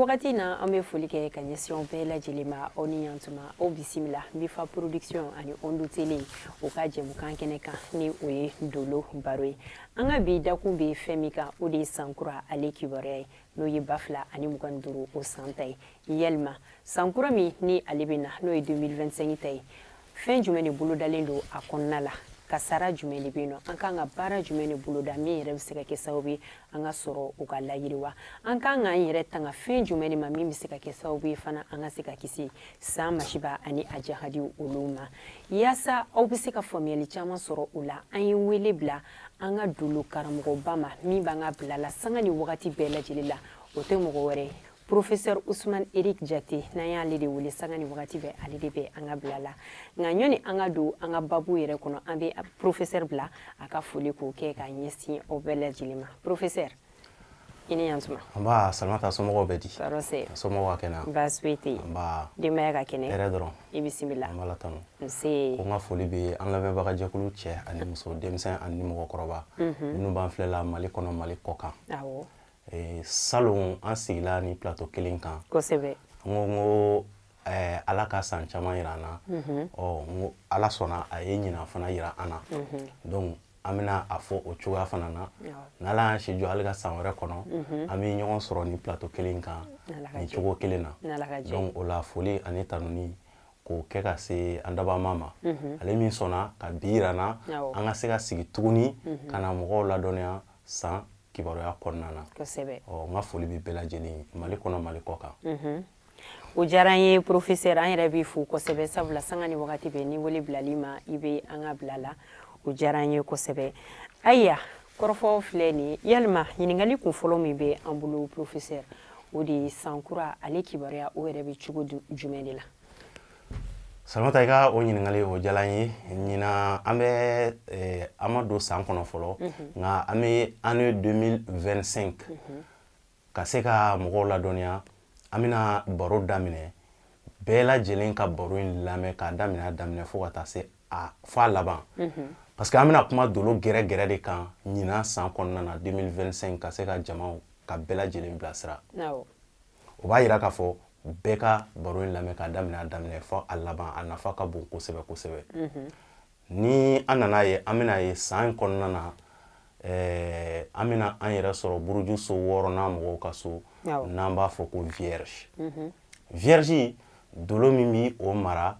Wagati na, an bɛ foli kɛ ka ɲɛsin aw bɛɛ lajɛlen ma. Aw ni yantuma, aw bisimila Mifa Production ani Ondu Télé o ka jɛmukan kɛnɛ kan, ni o ye Dolo Baro ye. An ka bi dakun bɛ fɛn min kan, o de ye sankura ale kibaruya ye, n'o ye 2025 o san ta ye. Yalima sankura min ni ale bɛ na, n'o ye 2025 ta ye, fɛn jumɛn de bolodalen don a kɔnɔna la? Kasara jumɛn de bɛ yen nɔ? An kan ka baara jumɛn de boloda min yɛrɛ bɛ se ka kɛ sababu ye an ka sɔrɔ o ka layiriwa? An kan k'an yɛrɛ tanga fɛn jumɛn de ma min bɛ se ka kɛ sababu ye fana an ka se ka kisi san masiba ani a jahadi olu ma? Yaasa aw bɛ se ka faamuyali caman sɔrɔ o la, an ye wele bila an ka dolo karamɔgɔba ma min b'an ka bila la sanga ni wagati bɛɛ lajɛlen la. O tɛ mɔgɔ wɛrɛ ye, Professeur Ousmane Eric Diakité. N'an y'ale de wele sanga ni wagati bɛɛ, ale de bɛ an ka bila la. Nka ɲɔni an ka don an ka babu yɛrɛ kɔnɔ, an bɛ professeur bila a ka foli k'o kɛ k'a ɲɛsin aw bɛɛ lajɛlen ma. Professeur, i ni yantuma. Nba Salimata, somɔgɔw bɛ di? Tɔɔrɔ sɛ. Somɔgɔw ka kɛnɛ? Baasi foyi tɛ yen. Nba. Denbaya ka kɛnɛ? Hɛrɛ dɔrɔn. I bisimila. An b'Ala tanu. Nse. Ko n ka foli bɛ an lamɛnbagajɛkulu, cɛ ani muso, denmisɛn ani mɔgɔkɔrɔba minnu b'an filɛ la Mali kɔnɔ, Mali kɔ kan. Salon an sigila ni plateau kelen kan. N ko Ala ka san caman yira an na. Ɔ, n ko Ala sɔnna, a ye ɲinan fana yira an na. Donc an bɛna a fɔ o cogoya fana na. N'Ala y'an si jɔ hali ka san wɛrɛ kɔnɔ, an bɛ ɲɔgɔn sɔrɔ ni plateau kelen kan nin cogo kelen na. Donc o la, foli ani tanuni k'o kɛ ka se an dabama ma, ale min sɔnna ka bi yira an na, an ka se ka sigi tuguni ka na mɔgɔw ladɔnniya san kibaruya kɔnɔna na. Ɔ, n ka foli bɛ bɛɛ lajɛlen ye, Mali kɔnɔ, Mali kɔ kan. O diyara an ye, professeur. An yɛrɛ b'i fo kosɛbɛ, sabula sanga ni wagati bɛɛ ni wele bilali ma, i bɛ an ka bila la. O diyara an ye kosɛbɛ. Ayiwa, kɔrɔfɔ filɛ nin ye. Yalima ɲininkali kun fɔlɔ min bɛ an bolo, professeur, o de ye sankura ale kibaruya, o yɛrɛ bɛ cogo jumɛn de la? Salimata, i ka o ɲininkali, o diyara n ye. Ɲinan an bɛ an ma don san kɔnɔ fɔlɔ, nka an bɛ année 2025. Ka se ka mɔgɔw ladɔnniya, an bɛna baro daminɛ. Bɛɛ lajɛlen ka baro in lamɛn k'a daminɛ a daminɛ fo ka taa se a fo a laban, parce que an bɛna kuma dolo gɛrɛ gɛrɛ de kan ɲinan san kɔnɔna na 2025, ka se ka jamaw ka bɛɛ lajɛlen bilasira. O b'a yira k'a fɔ bɛɛ ka baro in lamɛn k'a daminɛ a daminɛ fo a laban. A nafa ka bon kosɛbɛ kosɛbɛ. Ni an nana ye, an bɛna ye san in kɔnɔna na, an bɛna an yɛrɛ sɔrɔ buruju so wɔɔrɔnan mɔgɔw ka so, n'an b'a fɔ ko Vierge. Vierge dolo min bi o mara,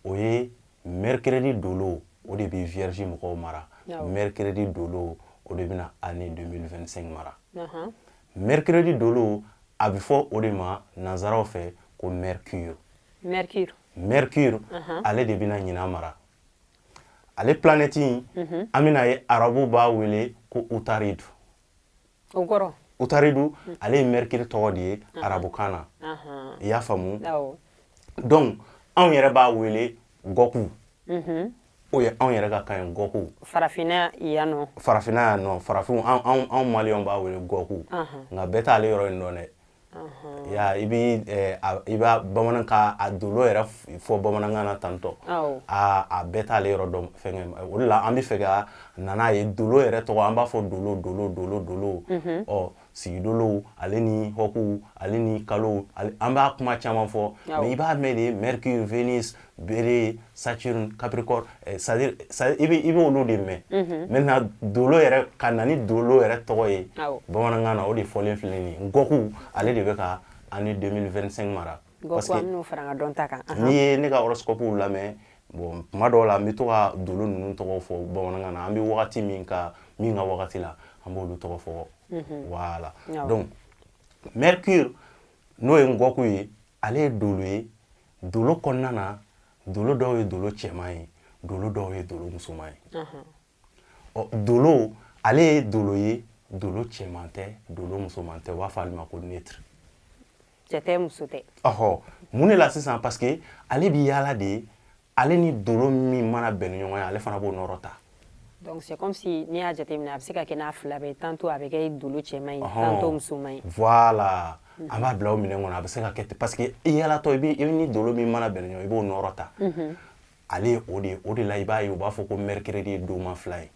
o ye mercredi dolo. O de bɛ Vierge mɔgɔw mara. Mercredi dolo, o de bɛna année 2025 mara. Mercredi dolo, a bɛ fɔ o de ma nanzaraw fɛ ko Mercure. Mercure. Mercure, ale de bɛna ɲinan mara. Ale planète in, an bɛna ye arabu b'a wele ko Utaridu. O kɔrɔ? Utaridu, ale ye Mercure tɔgɔ de ye arabukan na. I y'a faamu? Donc anw yɛrɛ b'a wele Gɔku. O ye anw yɛrɛ ka kan ye, Gɔku. Farafinna yan nɔ. Farafinna yan nɔ, farafinw, anw Maliyɛnw b'a wele Gɔku. Nka bɛɛ t'ale yɔrɔ in dɔn dɛ. Ya i bi i b'a bamanankan, a dolo yɛrɛ fɔ bamanankan na tantɔ, a bɛɛ t'ale yɔrɔ dɔn. Fɛnkɛ, o de la an bɛ fɛ ka na n'a ye dolo yɛrɛ tɔgɔ. An b'a fɔ dolo, dolo, dolo, dolo. Ɔ, sigidolow, ale ni hɔkuw, ale ni kalow, an b'a kuma caman fɔ. Mais i b'a mɛn de Mercure, Vénus, Bélier, Saturne, Capricorne, c'est à dire i bɛ olu de mɛn. Maintenant dolo yɛrɛ, ka na ni dolo yɛrɛ tɔgɔ ye bamanankan na, o de fɔlen filɛ nin ye. Gɔku, ale de bɛ ka année 2025 mara. Parce que an fara an ka dɔnta kan. N'i ye ne ka horoscope lamɛn, bon, tuma dɔw la n bɛ to ka dolo ninnu tɔgɔ fɔ bamanankan na. An bɛ wagati min ka min ka wagati la, an b'olu tɔgɔ fɔ. Voilà. Donc Mercure, n'o ye ngɔku ye, ale ye dolo ye. Dolo kɔnɔna na, dolo dɔw ye dolo cɛman ye, dolo dɔw ye dolo musoman ye. Ɔ, dolo, ale ye dolo ye, dolo cɛman tɛ, dolo musoman tɛ. U b'a fɔ ale ma ko neutre. Cɛ tɛ, muso tɛ. Ɔhɔ, mun de la sisan? Parce que ale bi yaala de. Ale ni dolo min mana bɛn ni ɲɔgɔn ye, ale fana b'o nɔrɔ ta. Donc c'est comme si n'i y'a jateminɛ, a bɛ se ka kɛ n'a fila bɛɛ. Tantôt a bɛ kɛ dolo cɛman ye, tantôt musoman ye. Voilà, an b'a bila o minɛn kɔnɔ. A bɛ se ka kɛ ten, parce que i yaalatɔ, i bɛ i ni dolo min mana bɛn ni ɲɔgɔn ye, i b'o nɔrɔ ta. Ale ye o de ye. O de la i b'a ye u b'a fɔ ko mercredi ye donma fila ye.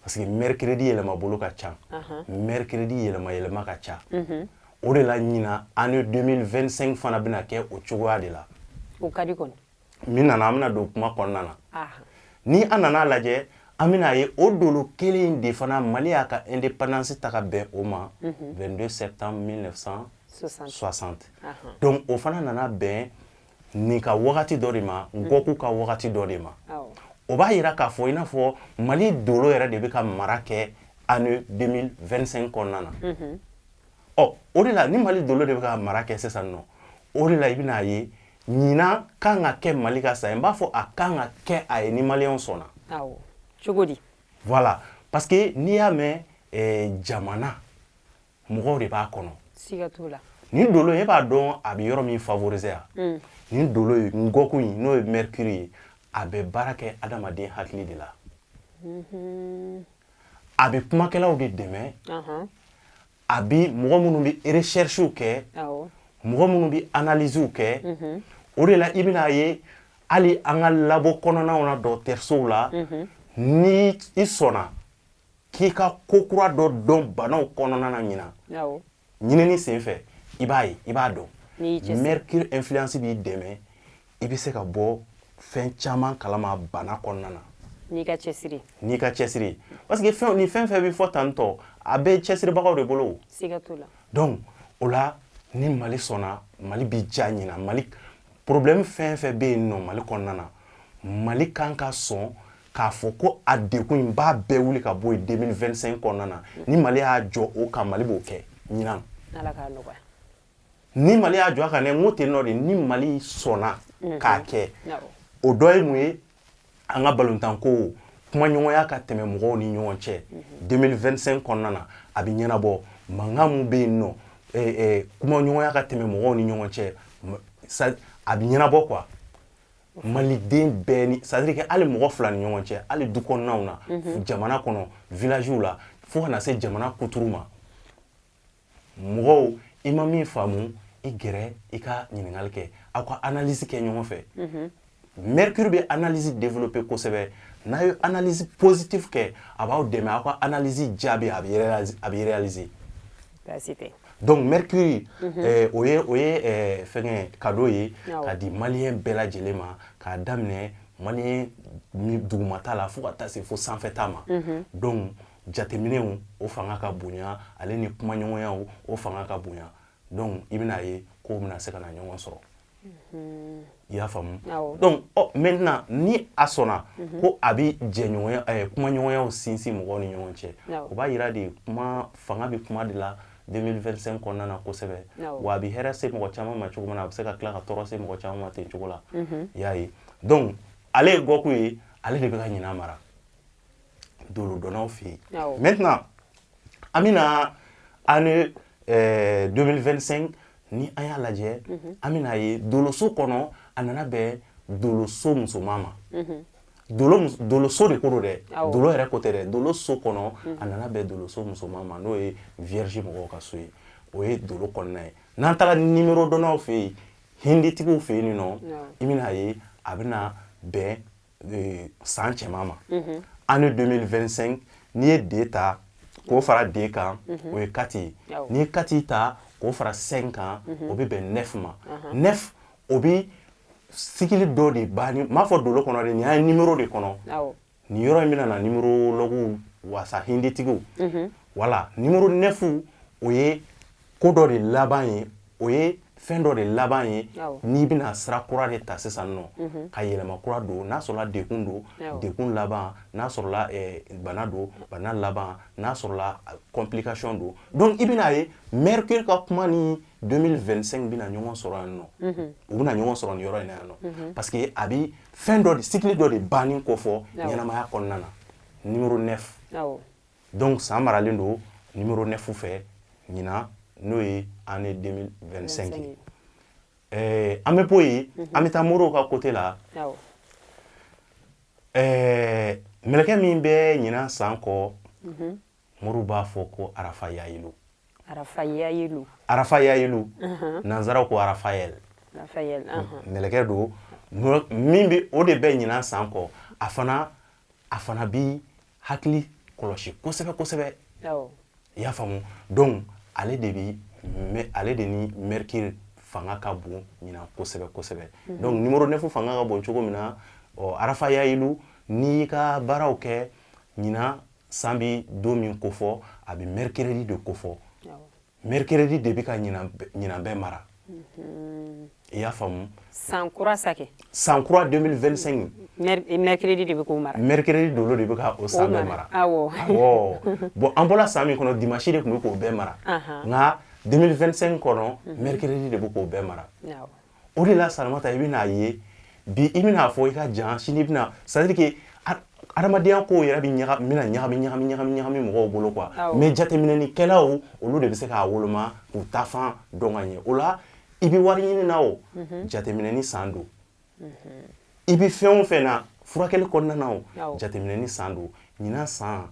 Parce que mercredi yɛlɛma bolo ka ca, mercredi yɛlɛma yɛlɛma ka ca. O de la ɲinan année 2025 fana bɛna kɛ o cogoya de la. O ka di kɔni. Min nana, an bɛna don kuma kɔnɔna na. Ni an nana lajɛ, an bɛna ye o dolo kelen in de fana, Mali y'a ka indépendance ta ka bɛn o ma, 22 septembre 1960. Donc o fana nana bɛn nin ka wagati dɔ de ma, Ngɔku ka wagati dɔ de ma. O b'a yira k'a fɔ i n'a fɔ Mali dolo yɛrɛ de bɛ ka mara kɛ année 2025 kɔnɔna na. Ɔ, o de la ni Mali dolo de bɛ ka mara kɛ sisan nɔ, o de la i bɛna ye ɲinan kan ka kɛ Mali ka san ye. N b'a fɔ a kan ka kɛ a ye ni Maliyɛnw sɔnna. Awɔ, cogo di? Voilà, parce que n'i y'a mɛn jamana, mɔgɔw de b'a kɔnɔ. Siga t'o la. Nin dolo, e b'a dɔn a bɛ yɔrɔ min favoriser yan. Nin dolo ye, Ngɔku in, n'o ye Mercure ye, a bɛ baara kɛ adamaden hakili de la. A bɛ kumakɛlaw de dɛmɛ, a bɛ mɔgɔ minnu bɛ recherche kɛ, mɔgɔ minnu bɛ analyse kɛ. O de la i bɛna ye hali an ka labo kɔnɔnaw na, dɔgɔtɔrɔsow la, ni i sɔnna k'i ka ko kura dɔ dɔn banaw kɔnɔna na ɲinan, ɲinini sen fɛ, i b'a ye, i b'a dɔn, Mercure influence b'i dɛmɛ, i bɛ se ka bɔ fɛn caman kalama bana kɔnɔna na. N'i ka cɛsiri. N'i ka cɛsiri, parce que fɛn ni fɛn fɛn bɛ fɔ tan tɔ, a bɛ cɛsiribagaw de bolo. Siga t'o la. Donc o la, ni Mali sɔnna, Mali bi diya ɲinan. Mali problème fɛn fɛn bɛ yen nɔ Mali kɔnɔna na, Mali kan ka sɔn k'a fɔ ko a degun in b'a bɛɛ wuli ka bɔ yen 2025 kɔnɔna na. Ni Mali y'a jɔ o kan, Mali b'o kɛ ɲinan. Ala k'a nɔgɔya. Ni Mali y'a jɔ a kan dɛ, n ko ten nɔ de, ni Mali sɔnna k'a kɛ. O dɔ ye mun ye? An ka balontanko, kumaɲɔgɔnya ka tɛmɛ mɔgɔw ni ɲɔgɔn cɛ, 2025 kɔnɔna na a bɛ ɲɛnabɔ. Mankan mun bɛ yen nɔ, kumaɲɔgɔnya ka tɛmɛ mɔgɔw ni ɲɔgɔn cɛ, a bɛ ɲɛnabɔ quoi. Maliden bɛɛ ni, c'est à dire que hali mɔgɔ fila ni ɲɔgɔn cɛ, hali du kɔnɔnaw na, jamana kɔnɔ, villagew la, fo ka na se jamana kuturu ma, mɔgɔw, i ma min faamu, i gɛrɛ i ka ɲininkali kɛ, aw ka analyse kɛ ɲɔgɔn fɛ. Mercure bɛ analyse développer kosɛbɛ. N'a ye analyse positive kɛ, a b'aw dɛmɛ, aw ka analyse jaabi a bɛ réaliser. Baasi tɛ. Donc Mercure, o ye fɛngɛ cadeau ye ka di Maliyɛn bɛɛ lajɛlen ma, k'a daminɛ Maliyɛn dugumata la fo ka taa se fo sanfɛta ma. Donc jateminɛw, o fanga ka bonya, ale ni kumaɲɔgɔnyaw, o fanga ka bonya. Donc i bɛna ye kow bɛna se ka na ɲɔgɔn sɔrɔ, i y'a faamu? Donc ɔ, maintenant ni a sɔnna ko a bɛ jɛɲɔgɔnya, kumaɲɔgɔnyaw sinsin mɔgɔw ni ɲɔgɔn cɛ, o b'a yira de kuma fanga bɛ kuma de la 2025 kɔnɔna na kosɛbɛ. Wa a bɛ hɛrɛ se mɔgɔ caman ma cogo min na, a bɛ se ka tila ka tɔɔrɔ se mɔgɔ caman ma ten cogo la, i y'a ye. Donc ale ye Gɔku ye, ale de bɛ ka ɲinan mara dolodɔnnaw fɛ yen. Maintenant an bɛna année 2025, ni an y'a lajɛ, an bɛna ye doloso kɔnɔ, a nana bɛn doloso musoman ma. Dolo, doloso de ko don dɛ, dolo yɛrɛ ko tɛ dɛ. Doloso kɔnɔ, a nana bɛn doloso musoman ma, n'o ye vierge mɔgɔw ka so ye. O ye dolo kɔnɔna ye. N'an taara numéro dɔnnaw fɛ yen, hinditigiw fɛ yen nɔ, i bɛna ye a bɛna bɛn san cɛman ma. Année 2025, n'i ye deux ta k'o fara deux kan, o ye 4 ye. N'i ye 4 ta k'o fara 5 kan, o bɛ bɛn 9 ma. 9, o bɛ cycle dɔ de ban. N m'a fɔ dolo kɔnɔ dɛ, nin y'a ye numéro de kɔnɔ. Nin yɔrɔ in bɛna na numérologue wasa, hinditigiw. Voilà, numéro 9, o ye ko dɔ de laban ye, o ye fɛn dɔ de laban ye. N'i bɛna sira kura de ta sisan nɔ, ka yɛlɛma kura don, n'a sɔrɔla dekun don, dekun laban, n'a sɔrɔla bana don, bana laban, n'a sɔrɔla complication don. Donc i bɛna ye Mercure ka kuma ni 2025 bɛna ɲɔgɔn sɔrɔ yan nɔ, u bɛna ɲɔgɔn sɔrɔ nin yɔrɔ in na yan nɔ, parce que a bɛ fɛn dɔ de, cycle dɔ de banni kofɔ ɲɛnamaya kɔnɔna na, numéro 9. Donc san maralen don numéro 9 fɛ ɲinan, n'o ye année 2025 ye. An bɛ bɔ yen, an bɛ taa moriw ka côté la. Mɛlɛkɛ min bɛ ɲinan san kɔ, moriw b'a fɔ ko Arafa Yayilu. Arafa Yayilu. Arafa Yayilu, nanzaraw ko Raphaël. Raphaël. Mɛlɛkɛ don min bɛ, o de bɛ ɲinan san kɔ. A fana bi hakili kɔlɔsi kosɛbɛ kosɛbɛ, i y'a faamu? Donc ale de bi Mais ale de ni Mercure fanga ka bon ɲinan kosɛbɛ kosɛbɛ. Donc numéro 9 fanga ka bon cogo min na, ɔ Arafa Yayilu, n'i y'i ka baaraw kɛ ɲinan, san bi don min kofɔ, a bɛ mercredi de kofɔ. Mercredi de bɛ ka ɲinan bɛɛ mara. I y'a faamu? San kura sa kɛ. San kura 2025. Mercredi de bɛ k'o mara. Mercredi dolo de bɛ ka o san bɛɛ mara. Awɔ. Bon, an bɔra san min kɔnɔ, dimanche de tun bɛ k'o bɛɛ mara, nka 2025 kɔnɔ, mercredi de bɛ k'o bɛɛ mara. O de la, Salamata, i bɛn'a ye bi, i bɛn'a fɔ i ka jan, sini i bɛna, c'est à dire que adamadenya kow yɛrɛ bɛ ɲaga bɛna ɲagami ɲagami ɲagami ɲagami mɔgɔw bolo quoi. Mais jateminɛnikɛlaw, olu de bɛ se k'a woloma k'u taafan dɔn ka ɲɛ. O la, i bɛ wari ɲini na, o jateminɛni san don. I bɛ fɛn o fɛn na, furakɛli kɔnɔna na, o jateminɛni san don. Ɲinan san,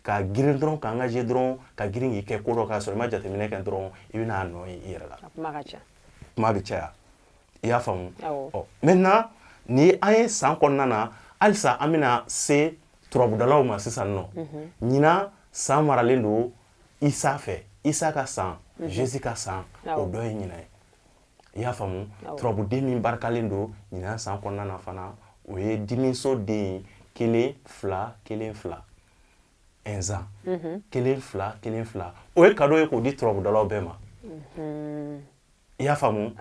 ka girin dɔrɔn, ka engager dɔrɔn, ka girin k'i kɛ ko dɔ k'a sɔrɔ i ma jateminɛ kɛ dɔrɔn, i bɛna a nɔ ye i yɛrɛ la. Kuma ka ca. Kuma bɛ caya, i y'a faamu? Ɔ, maintenant, ni an ye san kɔnɔna na, halisa an bɛna se turabudalaw ma sisan nɔ. Ɲinan san maralen don Isa fɛ, Isa ka san, Jésus ka san, o dɔ ye ɲinan ye. I y'a faamu? Turabuden min barikalen don ɲinan san kɔnɔna na fana, o ye dimiso den 1 2 1 2 ɛnzan 1 2 1 2. O ye cadeau ye k'o di turabudalaw bɛɛ ma. I y'a faamu?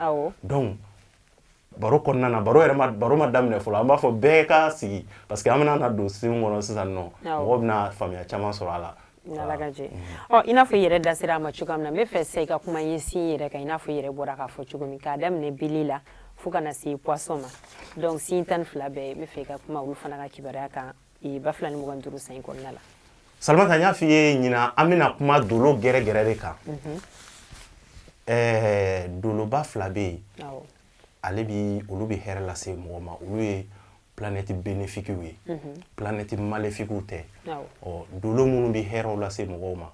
Donc baro kɔnɔna na, baro yɛrɛ ma, baro ma daminɛ fɔlɔ, an b'a fɔ bɛɛ ka sigi, parce que an bɛna na don système kɔnɔ sisan nɔ, mɔgɔw bɛna faamuya caman sɔrɔ a la. Ala ka jɛ. Ɔ, i n'a fɔ i yɛrɛ da sera a ma cogoya min na, n bɛ fɛ sisan i ka kuma ɲɛsin yɛrɛ kan, i n'a fɔ i yɛrɛ bɔra k'a fɔ cogo min, k'a daminɛ bélier la fo ka na se poisson ma. Donc signe 12 bɛɛ, n bɛ fɛ i ka kuma olu fana ka kibaruya kan 2025 san in kɔnɔna la. Salimata, n y'a f'i ye, ɲinan an bɛna kuma dolo gɛrɛgɛrɛ de kan. Doloba fila bɛ yen, ale bi olu bɛ hɛrɛ lase mɔgɔ ma. Olu ye planète bénéfique ye, planète maléfique tɛ. Ɔ, dolo minnu bɛ hɛrɛw lase mɔgɔw ma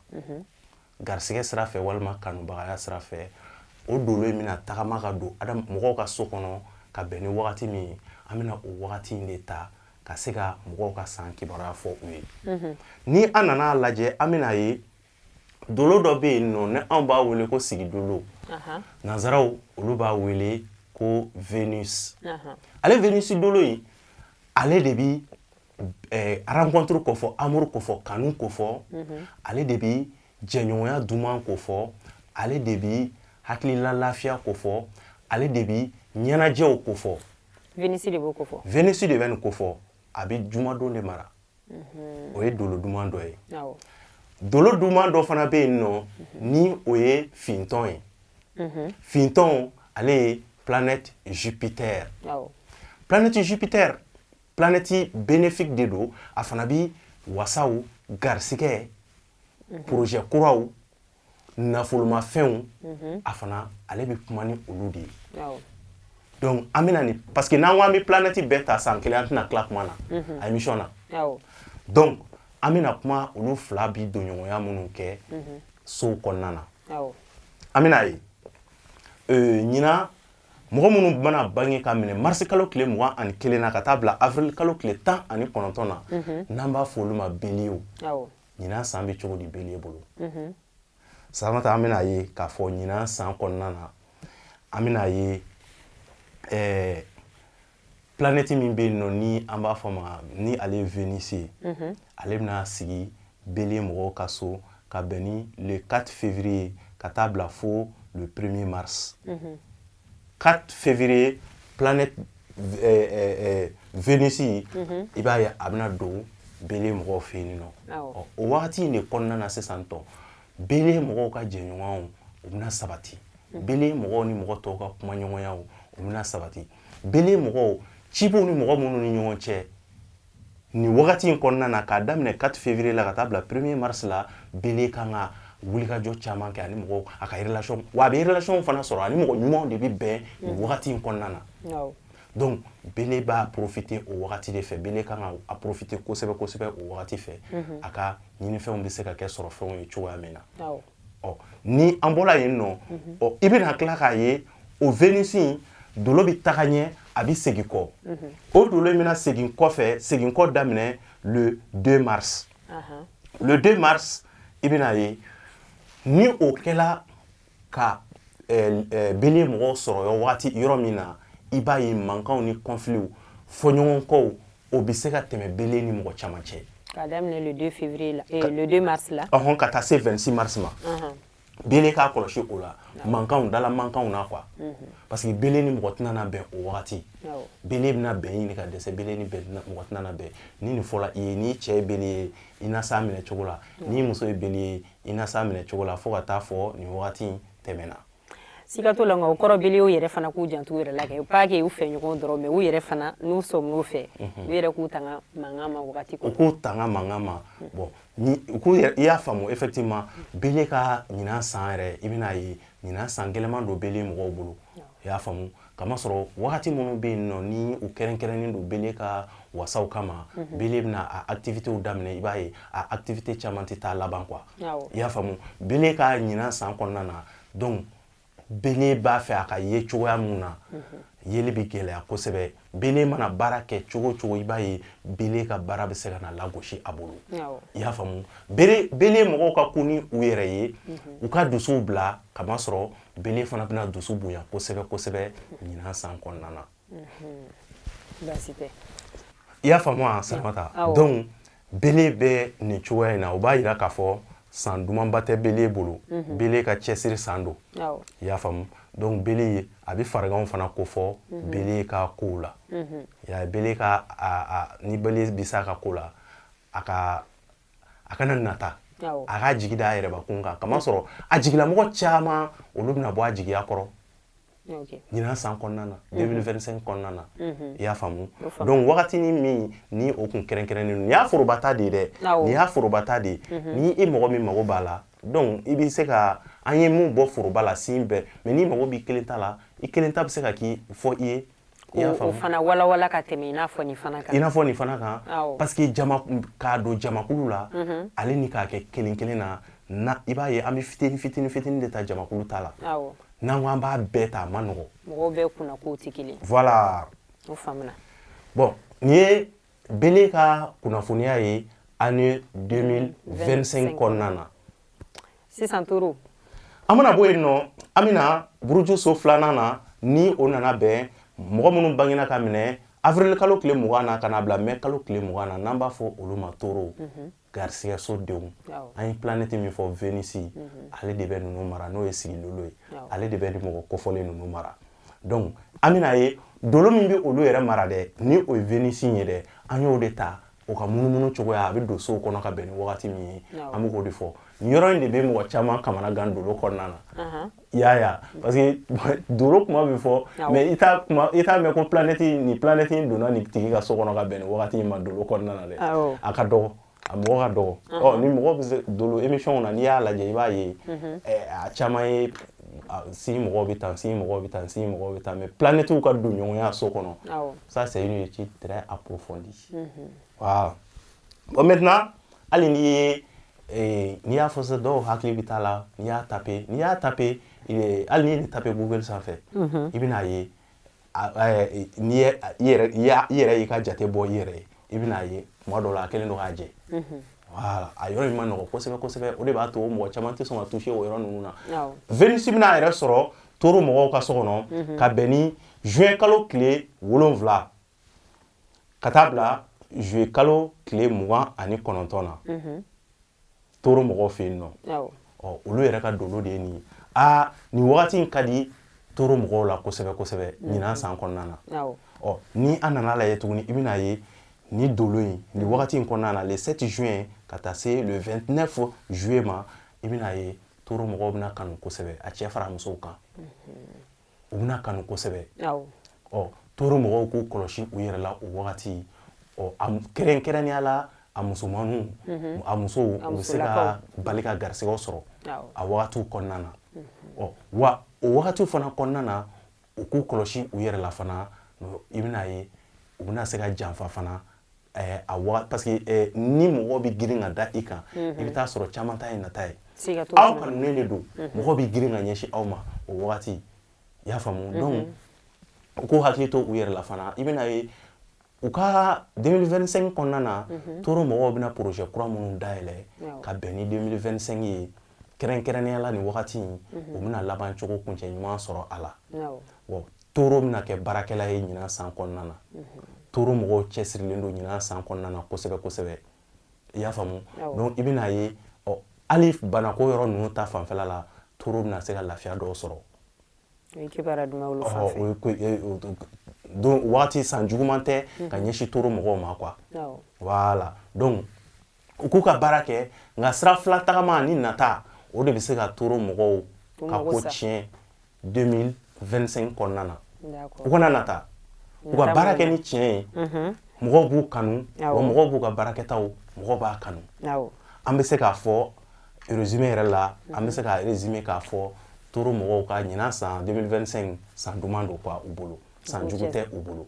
garisɛgɛ sira fɛ walima kanubagaya sira fɛ, o dolo in bɛna tagama ka don adam mɔgɔw ka so kɔnɔ ka bɛn ni wagati min ye, an bɛna o wagati in de ta ka se ka mɔgɔw ka san kibaruya fɔ u ye. Ni an nana lajɛ, an bɛna ye dolo dɔ bɛ yen nɔ, ni anw b'a wele ko sigidolo, nanzaraw olu b'a wele ko Venus. Ale Venus dolo in, ale de bi rencontre kofɔ, amour kofɔ, kanu kofɔ, ale de bi jɛɲɔgɔnya duman kofɔ, ale de bi hakilila lafiya kofɔ, ale de bi ɲɛnajɛw kofɔ. Venus de b'o kofɔ. Venus de bɛ nin kofɔ. A bɛ jumadon de mara. O ye dolo duman dɔ ye. Dolo duman dɔ fana bɛ yen nɔ, ni o ye fintɔn ye. Fintɔn, ale ye planète Jupiter. Planète Jupiter, planète bénéfique de don. A fana bi wasaw, garisɛgɛ, projet kuraw, nafolomafɛnw, a fana ale bɛ kuma ni olu de ye. Donc an bɛna nin, parce que n'an ko an bɛ planète bɛɛ ta san kelen, an tɛna tila kuma na a émission na. Donc an bɛna kuma olu fila bi donɲɔgɔnya minnu kɛ sow kɔnɔna na. An bɛna ye ɲinan, mɔgɔ minnu mana bange ka minɛ marisi kalo tile 21 na ka taa bila avril kalo tile 19 na, n'an b'a fɔ olu ma bélier, ɲinan san bɛ cogo di bélier bolo? Salamata, an bɛna ye k'a fɔ ɲinan san kɔnɔna na, an bɛna ye planète min bɛ yen nɔ, ni an b'a fɔ ma ni ale ye Venus ye, ale bɛna sigi bélier mɔgɔw ka so ka bɛn ni le 4 février ka taa bila fo le 1er mars. 4 février, planète Venus, i b'a ye a bɛna don bélier mɔgɔw fɛ yen nɔ. O wagati in de kɔnɔna na sisan tɔ, bélier mɔgɔw ka jɛɲɔgɔnw, u bɛna sabati. Bélier mɔgɔw ni mɔgɔ tɔw ka kumaɲɔgɔnyaw, u bɛna sabati. Bélier mɔgɔw, ci b'u ni mɔgɔ minnu ni ɲɔgɔn cɛ nin wagati in kɔnɔna na, k'a daminɛ 4 février la ka taa bila 1er mars la, bélier kan ka wulikajɔ caman kɛ ani mɔgɔw a ka relation, wa a bɛ relation fana sɔrɔ, ani mɔgɔ ɲumanw de bɛ bɛn nin wagati in kɔnɔna na. Donc bélier b'a profiter o wagati de fɛ. Bélier kan ka a profiter kosɛbɛ kosɛbɛ o wagati fɛ, a ka ɲinifɛnw bɛ se ka kɛ sɔrɔfɛnw ye cogoya min na. Ɔ, ni an bɔra yen nɔ, ɔ, i bɛna tila k'a ye o Venus in dolo bɛ taga ɲɛ, a bɛ segin kɔ. O dolo in bɛna segin kɔfɛ, segin kɔ daminɛ le 2 mars. Le 2 mars, i bɛna ye ni o kɛla. ka bélier mɔgɔw sɔrɔ waati yɔrɔ min na, i b'a ye mankanw ni conflits, fɔɲɔgɔnkɔw, o bɛ se ka tɛmɛ bélier ni mɔgɔ caman cɛ. K'a daminɛ le 2 février la, le 2 mars la. Ɔhɔn, ka taa se 26 mars ma. Bélier k'a kɔlɔsi o la, mankanw, dala mankanw na quoi, parce que bélier ni mɔgɔ tɛna na bɛn o wagati. Bélier bɛna bɛn ɲini ka dɛsɛ, bélier ni bɛn mɔgɔ tɛna na bɛn. Ni nin fɔla i ye, n'i cɛ ye bélier ye, i na s'a minɛ cogo la, n'i muso ye bélier ye, i na s'a minɛ cogo la, fo ka taa fɔ nin wagati in tɛmɛna. Siga t'o la, nka o kɔrɔ bélier yɛrɛ fana k'u janto u yɛrɛ la kɛ, pas que u fɛ ɲɔgɔn dɔrɔn, mais u yɛrɛ fana, n'u sɔmin'u fɛ, u yɛrɛ k'u tanga mankan ma wagati U kɔnɔ. k'u tanga mankan ma. Bon, ni u k'u yɛrɛ, i y'a faamu, effectivement, bélier ka ɲinan san yɛrɛ, i bɛna ye ɲinan san gɛlɛman don bélier mɔgɔw bolo, i y'a faamu. Kamasɔrɔ wagati minnu bɛ yen nɔ ni u kɛrɛnkɛrɛnnen don bélier ka wasaw kama, bélier bɛna a activités daminɛ, i b'a ye a activité caman tɛ taa laban quoi. I y'a faamu, bélier ka ɲinan san kɔnɔna na, donc bélier b'a fɛ a ka ye cogoya mun na, yeli bɛ gɛlɛya kosɛbɛ. Bélier mana baara kɛ cogo o cogo, i b'a ye bélier ka baara bɛ se ka na lagosi a bolo. I y'a faamu, bélier mɔgɔw ka ko ni u yɛrɛ ye, u ka dusuw bila, kamasɔrɔ bélier fana bɛna dusu bonya kosɛbɛ kosɛbɛ ɲinan san kɔnɔna na. Baasi tɛ. I y'a faamu wa, Salimata? Donc bélier bɛ nin cogoya in na, o b'a yira k'a fɔ san dumanba tɛ bélier bolo. Bélier ka cɛsiri san don. I y'a faamu, donc bélier a bɛ fariganw fana kofɔ bélier ka kow la. I y'a ye, bélier ka a ni bélier bɛ s'a ka ko la, a kana nata, a k'a jigi da a yɛrɛbakun kan, kamasɔrɔ a jigilamɔgɔ caman, olu bɛna bɔ a jigiya kɔrɔ ɲinan san kɔnɔna na, 2025 kɔnɔna na. I y'a faamu, donc wagatinin min ni o kun kɛrɛnkɛrɛnnen don, nin y'a forobata de ye dɛ, nin y'a forobata de ye. Ni i mɔgɔ min mago b'a la, donc i bɛ se ka an ye mun bɔ foroba la sin bɛɛ, mais n'i mago b'i kelen ta la, i kelen ta bɛ se ka k'i fɔ i ye. I y'a faamu, o fana walawala ka tɛmɛ i n'a fɔ nin fana kan. I n'a fɔ nin fana kan, parce que jama k'a don jamakulu la, ale ni k'a kɛ kelen kelen na, i b'a ye an bɛ fitinin fitinin fitinin de ta jamakulu ta la. N'an ko an b'a bɛɛ ta, a ma nɔgɔn. Mɔgɔw bɛɛ kunna kow tɛ kelen. Voilà. O faamuna. Bon, nin ye bélier ka kunnafoniya ye année 2025 kɔnɔna na. Sisan toro. An mana bɔ yen nɔ, an bɛna buruju so filanan na, ni o nana bɛn mɔgɔ minnu bangena ka minɛ avril kalo tile 20 na ka na bila mai kalo tile 20 na, n'an b'a fɔ olu ma toro, garisɛgɛ so denw. An ye planète min fɔ, Vénus, ale de bɛ ninnu mara, n'o ye sigilolo ye, ale de bɛ ni mɔgɔ kofɔlen ninnu mara. Donc an bɛna ye dolo min bɛ olu yɛrɛ mara dɛ, ni o ye Vénus ye dɛ, an y'o de ta o ka munumunu cogoya, a bɛ don sow kɔnɔ ka bɛn ni wagati min ye, an bɛ k'o de fɔ. Nin yɔrɔ in de bɛ mɔgɔ caman kamana gan dolo kɔnɔna na. I y'a ye, parce que dolo kuma bɛ fɔ, mais i t'a kuma, i t'a mɛn ko planète nin, planète in donna nin tigi ka so kɔnɔ ka bɛn ni wagati in ma dolo kɔnɔna na dɛ. A ka dɔgɔ, a mɔgɔ ka dɔgɔ. Ɔ ni mɔgɔ bɛ se dolo émission na, n'i y'a lajɛ, i b'a ye a caman ye si mɔgɔw bɛ tan, si mɔgɔw bɛ tan, si mɔgɔw bɛ tan, mais planètes ka don ɲɔgɔnya so kɔnɔ, ça c'est une étude très approfondie. Voilà. Bon, maintenant, hali n'i ye n'i y'a fɔ sisan, dɔw hakili bɛ t'a la. N'i y'a taper, hali n'i ye nin taper Google sanfɛ, i bɛn'a ye n'i ye i yɛrɛ i yɛrɛ y'i ka jate bɔ i yɛrɛ ye, i bɛn'a ye tuma dɔw la a kɛlen don k'a jɛ. Voilà, a yɔrɔ in ma nɔgɔn kosɛbɛ kosɛbɛ, o de b'a to mɔgɔ caman tɛ sɔn ka toucher o yɔrɔ ninnu na. Vénus bɛna a yɛrɛ sɔrɔ toro mɔgɔw ka so kɔnɔ ka bɛn ni juin kalo tile 7 ka taa bila juillet kalo tile 29 na, toro mɔgɔw fɛ yen nɔ. Ɔ olu yɛrɛ ka dolo de ye nin ye. Aa, nin wagati in ka di toro mɔgɔw la kosɛbɛ kosɛbɛ ɲinan san kɔnɔna na. Ɔ ni an nana lajɛ tuguni, i bɛna ye ni dolo in, nin wagati in kɔnɔna na, le 7 juin ka taa se le 29 juillet ma, i bɛna ye toro mɔgɔw bɛna kanu kosɛbɛ, a cɛ fara musow kan, u bɛna kanu kosɛbɛ. Ɔ toro mɔgɔw k'u kɔlɔsi u yɛrɛ la o wagati. Ɔ a kɛrɛnkɛrɛnnenya la, a musomaninw, a musow, u bɛ se ka bali ka garisɛgɛw sɔrɔ a wagatiw kɔnɔna na. Ɔ wa o wagatiw fana kɔnɔna na, u k'u kɔlɔsi u yɛrɛ la fana. I bɛna ye u bɛna se ka janfa fana a waga, parce que ni mɔgɔ bɛ girin ka da i kan, i bɛ taa sɔrɔ caman ta ye nata ye. Aw kanunen de don, mɔgɔ bɛ girin ka ɲɛsin aw ma o wagati. I y'a faamu, donc u k'u hakili to u yɛrɛ la fana. I bɛna ye u ka 2025 kɔnɔna na, toro mɔgɔw bɛna projet kura minnu dayɛlɛ ka bɛn ni 2025 ye. Kɛrɛnkɛrɛnnenya la, nin wagati in, u bɛna laban cogo kuncɛ ɲuman sɔrɔ a la. Bon, taureau bɛna kɛ baarakɛla ye ɲinan san kɔnɔna na. Taureau mɔgɔw cɛsirilen don ɲinan san kɔnɔna na kosɛbɛ kosɛbɛ, i y'a faamu? Donc i bɛna ye, ɔ, hali banako yɔrɔ ninnu ta fanfɛla la, taureau bɛna se ka lafiya dɔw sɔrɔ. O ye kibaruya duman olu fan fɛ. Donc wagati san juguman tɛ ka ɲɛsin taureau mɔgɔw ma quoi. Voilà, donc u k'u ka baara kɛ, nka sira fila tagama ni nata, o de bɛ se ka taureau mɔgɔw ka ko tiɲɛ 2025 kɔnɔna na. U kana nata, u ka baara kɛ ni tiɲɛ ye. Mɔgɔw b'u kanu wa, mɔgɔw b'u ka baarakɛtaw, mɔgɔw b'a kanu. An bɛ se k'a fɔ résumé yɛrɛ la, an bɛ se ka résumé k'a fɔ taureau mɔgɔw ka ɲinan san 2025, san duman don quoi u bolo, san jugu tɛ u bolo,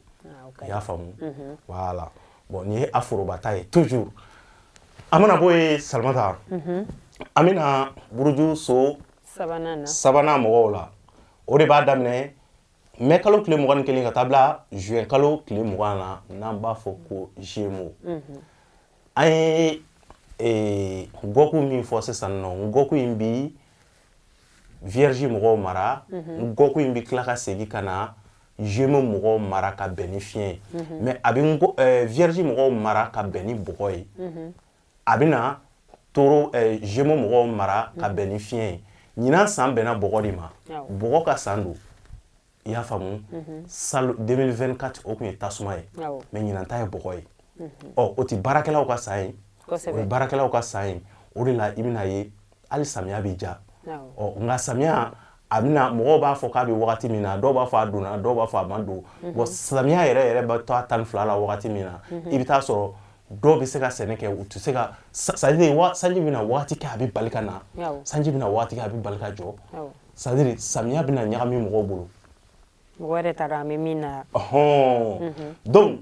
i y'a faamu? Voilà, bon, nin ye a forobata ye toujours. An mana bɔ yen, Salimata, an bɛna buruju so sabanan mɔgɔw la. O de b'a daminɛ mai kalo tile 21 ka taa bila juin kalo tile 20 na, n'an b'a fɔ ko Gémeaux. An ye gɔku min fɔ sisan nɔ, gɔku in bi Vierge mɔgɔw mara, gɔku in bi tila ka segin ka na Gémeaux mɔgɔw mara ka bɛn ni fiɲɛ ye. Mais a bɛ Vierge mɔgɔw mara ka bɛn ni bɔgɔ ye, a bɛ na taureau, Gémeaux mɔgɔw mara ka bɛn ni fiɲɛ ye. Ɲinan san bɛnna bɔgɔ de ma, bɔgɔ ka san don, i y'a faamu? Salon 2024, o tun ye tasuma ye, mais ɲinan ta ye bɔgɔ ye. Ɔ, o ti baarakɛlaw ka san ye, o ye baarakɛlaw ka san ye. O de la i bɛna ye, hali samiya bɛ ja. Ɔ, nka samiya a bɛna, mɔgɔw b'a fɔ k'a bɛ wagati min na, dɔw b'a fɔ a donna, dɔw b'a fɔ a ma don. Bon, samiya yɛrɛ yɛrɛ bɛ to a 12 la wagati min na, i bɛ taa sɔrɔ dɔw bɛ se ka sɛnɛ kɛ, u tɛ se ka. C'est à dire sanji bɛna wagati kɛ, a bɛ bali ka na, sanji bɛna wagati kɛ, a bɛ bali ka jɔ. C'est à dire samiya bɛna ɲagami mɔgɔw bolo. Mɔgɔ yɛrɛ t'a dɔn an bɛ min na. Ɔhɔn, donc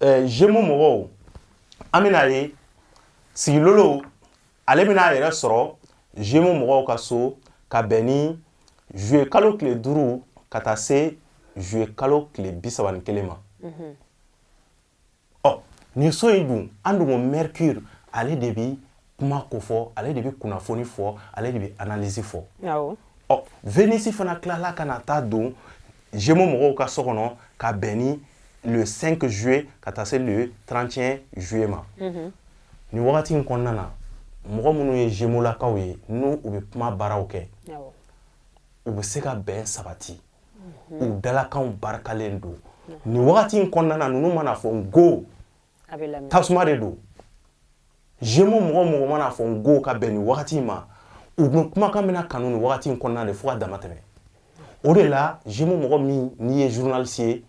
Gémeaux mɔgɔw, an bɛna ye sigilolo, ale bɛna a yɛrɛ sɔrɔ Gémeaux mɔgɔw ka so ka bɛn ni juillet kalo tile 5 ka taa se juillet kalo tile 31 ma. Ɔ, nin so in dun, an dun ko Mercure, ale de bi kuma ko fɔ, ale de bi kunnafoni fɔ, ale de bi analyse fɔ. Ɔ, Venus fana tilala ka na taa don Gémeaux mɔgɔw ka so kɔnɔ ka bɛn ni le 5 juillet ka taa se le 31 juillet ma. Nin wagati in kɔnɔna na, mɔgɔ minnu ye Gémeaux lakaw ye, n'u u bɛ kuma baaraw kɛ, u bɛ se ka bɛn sabati, u dalakanw barikalen don. Nin wagati in kɔnɔna na, ninnu mana fɔ n go, tasuma de don. Gémeaux mɔgɔ mɔgɔ mana fɔ n go ka bɛn nin wagati in ma, u bɛ kumakan bɛna kanu nin wagati in kɔnɔna de fo ka dama tɛmɛ. O de la, Gémeaux mɔgɔ min n'i ye journaliste ye,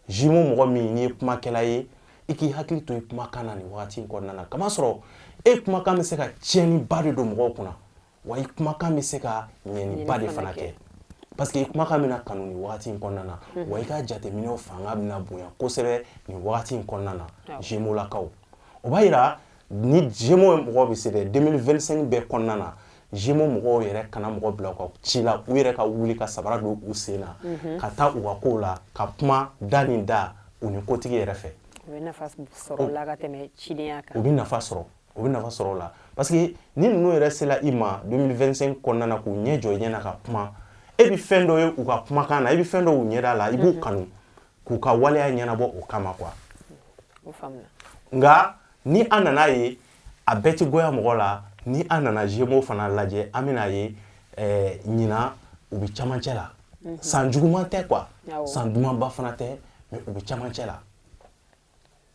Gémeaux mɔgɔ min n'i ye kumakɛla ye, i k'i hakili to i kumakan na nin wagati in kɔnɔna na, kamasɔrɔ e kumakan bɛ se ka tiɲɛniba de don mɔgɔw kunna, wa i kumakan bɛ se ka ɲɛniba de fana kɛ, parce que i kumakan bɛna kanu nin wagati in kɔnɔna na, wa i ka jateminɛw fanga bɛna bonya kosɛbɛ nin wagati in kɔnɔna na. Gémeaux lakaw, o b'a yira ni Gémeaux mɔgɔw bɛ se dɛ, 2025 bɛɛ kɔnɔna na, Gémeaux mɔgɔw yɛrɛ kana mɔgɔ bila u ka ci la, u yɛrɛ ka wuli ka sabara don u sen na ka taa u ka kow la, ka kuma da ni da u ni kotigi yɛrɛ fɛ. U bɛ nafa sɔrɔ o la ka tɛmɛ cidenya kan. U bɛ nafa sɔrɔ, u bɛ nafa sɔrɔ o la, parce que ni ninnu yɛrɛ sera i ma 2025 kɔnɔna na k'u ɲɛ jɔ i ɲɛ na ka kuma, e bɛ fɛn dɔ ye u ka kumakan na, i bɛ fɛn dɔ u ɲɛda la, i b'u kanu k'u ka waleya ɲɛnabɔ o kama quoi. O faamuna. Nka ni an nana ye, a bɛɛ tɛ goya mɔgɔ la. Ni an nana Gémeaux fana lajɛ, an bɛna ye ɲinan u bɛ camancɛ la. San juguman tɛ quoi, san dumanba fana tɛ, mais u bɛ camancɛ la,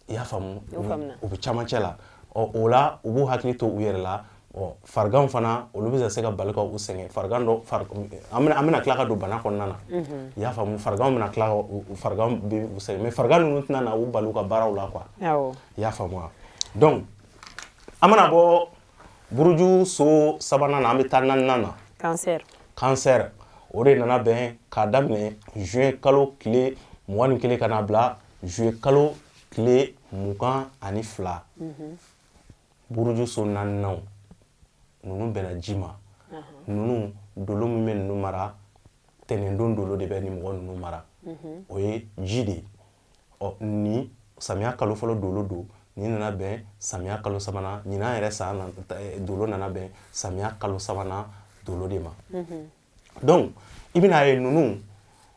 i y'a faamu? U bɛ camancɛ la. Ɔ, o la u b'u hakili to u yɛrɛ la. Ɔ, fariganw fana, olu bɛ se ka bali ka u sɛgɛn. Farigan dɔ, an bɛna tila ka don bana kɔnɔna na, i y'a faamu? Fariganw bɛna tila ka, farigan bɛ u sɛgɛn, mais farigan ninnu tɛna na u bali u ka baaraw la quoi, i y'a faamu wa? Donc an mana bɔ buruju so sabanan na, an bɛ taa naaninan na. Cancer. Cancer, o de nana bɛn k'a daminɛ juin kalo tile 21 ka na bila juillet kalo tile 22. Buruju so naaninaw ninnu bɛnna ji ma. Ninnu dolo min bɛ ninnu mara, tɛnɛndon dolo de bɛ nin mɔgɔ ninnu mara, o ye ji de ye. Ɔ, ni samiya kalo fɔlɔ dolo don. Nin nana bɛn samiya kalo sabanan. Ɲinan yɛrɛ san dolo nana bɛn samiya kalo sabanan dolo de ma. Donc i bɛna ye ninnu,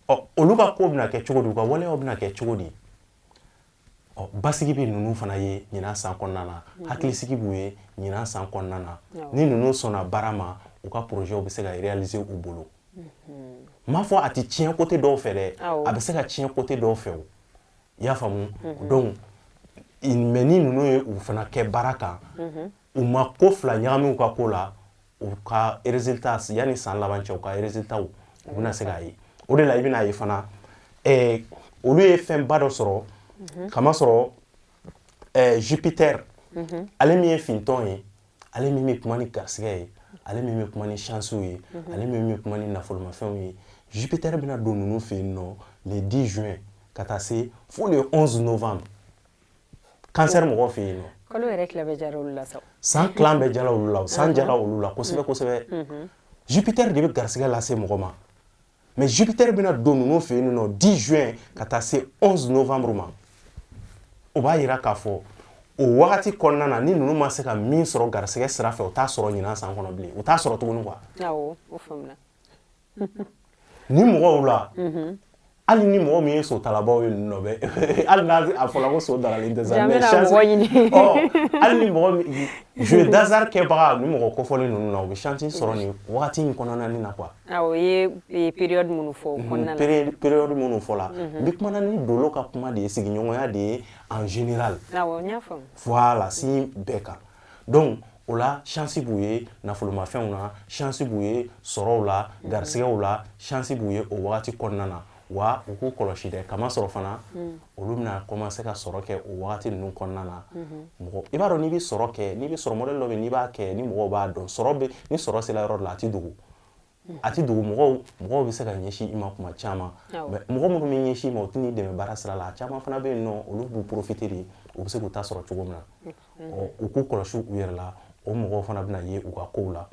ɔ, olu ka ko bɛna kɛ cogo di? U ka waleyaw bɛna kɛ cogo di? Ɔ, basigi bɛ ninnu fana ye ɲinan san kɔnɔna na, hakilisigi b'u ye ɲinan san kɔnɔna na. Ni ninnu sɔnna baara ma, u ka projet bɛ se ka réaliser u bolo. N m'a fɔ a tɛ tiɲɛ côté dɔw fɛ dɛ, a bɛ se ka tiɲɛ côté dɔw fɛ o, i y'a faamu? Donc mais ni ninnu ye u fana kɛ baara kan, u ma ko fila ɲagami u ka ko la, u ka résultat, yanni san laban cɛ, u ka résultat u bɛna se k'a ye. O de la i bɛna ye fana, olu ye fɛnba dɔ sɔrɔ, kamasɔrɔ Jupiter, ale min ye fintɔn ye, ale min bɛ kuma ni garisɛgɛ ye, ale min bɛ kuma ni chance ye, ale min bɛ kuma ni nafolomafɛnw ye, Jupiter bɛna don ninnu fɛ yen nɔ le 10 juin ka taa se fo le 11 novembre, cancer mɔgɔw fɛ yen nɔ. Kalo yɛrɛ tila bɛɛ jara olu la sa. San tilan bɛɛ jala olu la, san jala olu la kosɛbɛ kosɛbɛ. Jupiter de bɛ garisɛgɛ lase mɔgɔ ma, mais Jupiter bɛna don ninnu fɛ yen nɔ 10 juin ka taa se 11 novembre ma. O b'a yira k'a fɔ o wagati kɔnɔna na, ni ninnu ma se ka min sɔrɔ garisɛgɛ sira fɛ, o t'a sɔrɔ ɲinan san kɔnɔ bilen, o t'a sɔrɔ tuguni quoi. Awɔ, o faamuna. Ni mɔgɔw la, hali ni mɔgɔ min ye sotalabaw ye, ninnu nɔ bɛ, hali n'a a fɔra ko so daralen tɛ sa, mais chance mɔgɔ ɲini. Ɔ, hali ni mɔgɔ min jeu d'hasard kɛbaga, ni mɔgɔ kofɔlen ninnu na, u bɛ chance sɔrɔ nin wagati in kɔnɔna na quoi. Awɔ, i ye période minnu fɔ o kɔnɔna la. Période minnu fɔ la, n bɛ kuma na ni dolo ka kuma de ye, sigiɲɔgɔnya de ye en général. Awɔ, n y'a faamu. Voilà, signe bɛɛ kan. Donc o la, chance b'u ye nafolomafɛnw na, chance b'u ye sɔrɔw la, garisɛgɛw la, chance b'u ye o wagati kɔnɔna na. Wa u k'u kɔlɔsi dɛ, kamasɔrɔ fana olu bɛna commencer ka sɔrɔ kɛ o wagati ninnu kɔnɔna na. Mɔgɔ, i b'a dɔn, n'i bɛ sɔrɔ kɛ, n'i bɛ sɔrɔ modèle dɔ bɛ yen, n'i b'a kɛ, ni mɔgɔw b'a dɔn, sɔrɔ bɛ, ni sɔrɔ sera yɔrɔ dɔ la, a tɛ dogo, a tɛ dogo. Mɔgɔw bɛ se ka ɲɛsin i ma kuma caman, mais mɔgɔ minnu bɛ ɲɛsin i ma, u tɛ n'i dɛmɛ baara sira la. A caman fana bɛ yen nɔ, olu b'u profiter de, u bɛ se k'u ta sɔrɔ cogo min na. Ɔ, u k'u kɔlɔsi u yɛrɛ la, o mɔgɔw fana bɛna ye u ka kow la.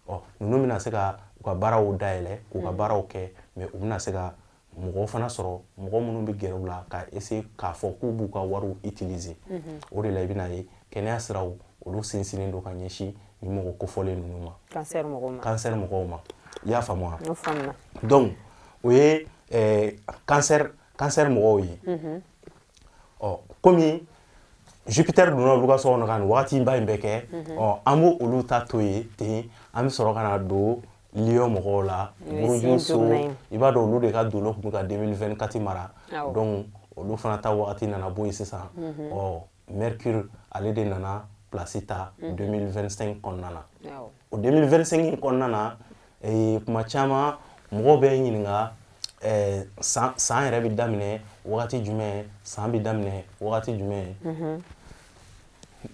Ɔ, ninnu bɛna se ka u ka baaraw dayɛlɛ, k'u ka baaraw kɛ, mais u bɛna se ka mɔgɔw fana sɔrɔ, mɔgɔ minnu bɛ gɛrɛ u la ka essayer k'a fɔ k'u b'u ka wariw utiliser. O de la i bɛna ye kɛnɛya siraw, olu sinsinnen don ka ɲɛsin nin mɔgɔ kofɔlen ninnu ma. Cancer mɔgɔw ma. Cancer mɔgɔw ma, i y'a faamu wa? O faamuna. Donc o ye cancer mɔgɔw ye. Ɔ, komi Jupiter donna olu ka so kɔnɔ ka nin wagati ba in bɛɛ kɛ, ɔ, an b'o olu ta to yen ten. An bɛ sɔrɔ ka na don Lion mɔgɔw la, buruju so. I b'a dɔn, olu de ka dolo tun bɛ ka 2024 mara. Donc olu fana ta wagati nana bɔ yen sisan. Ɔ, Mercure, ale de nana place ta 2025 kɔnɔna na. O 2025 in kɔnɔna na, kuma caman mɔgɔw bɛ ɲininka san yɛrɛ bɛ daminɛ wagati jumɛn, san bɛ daminɛ wagati jumɛn.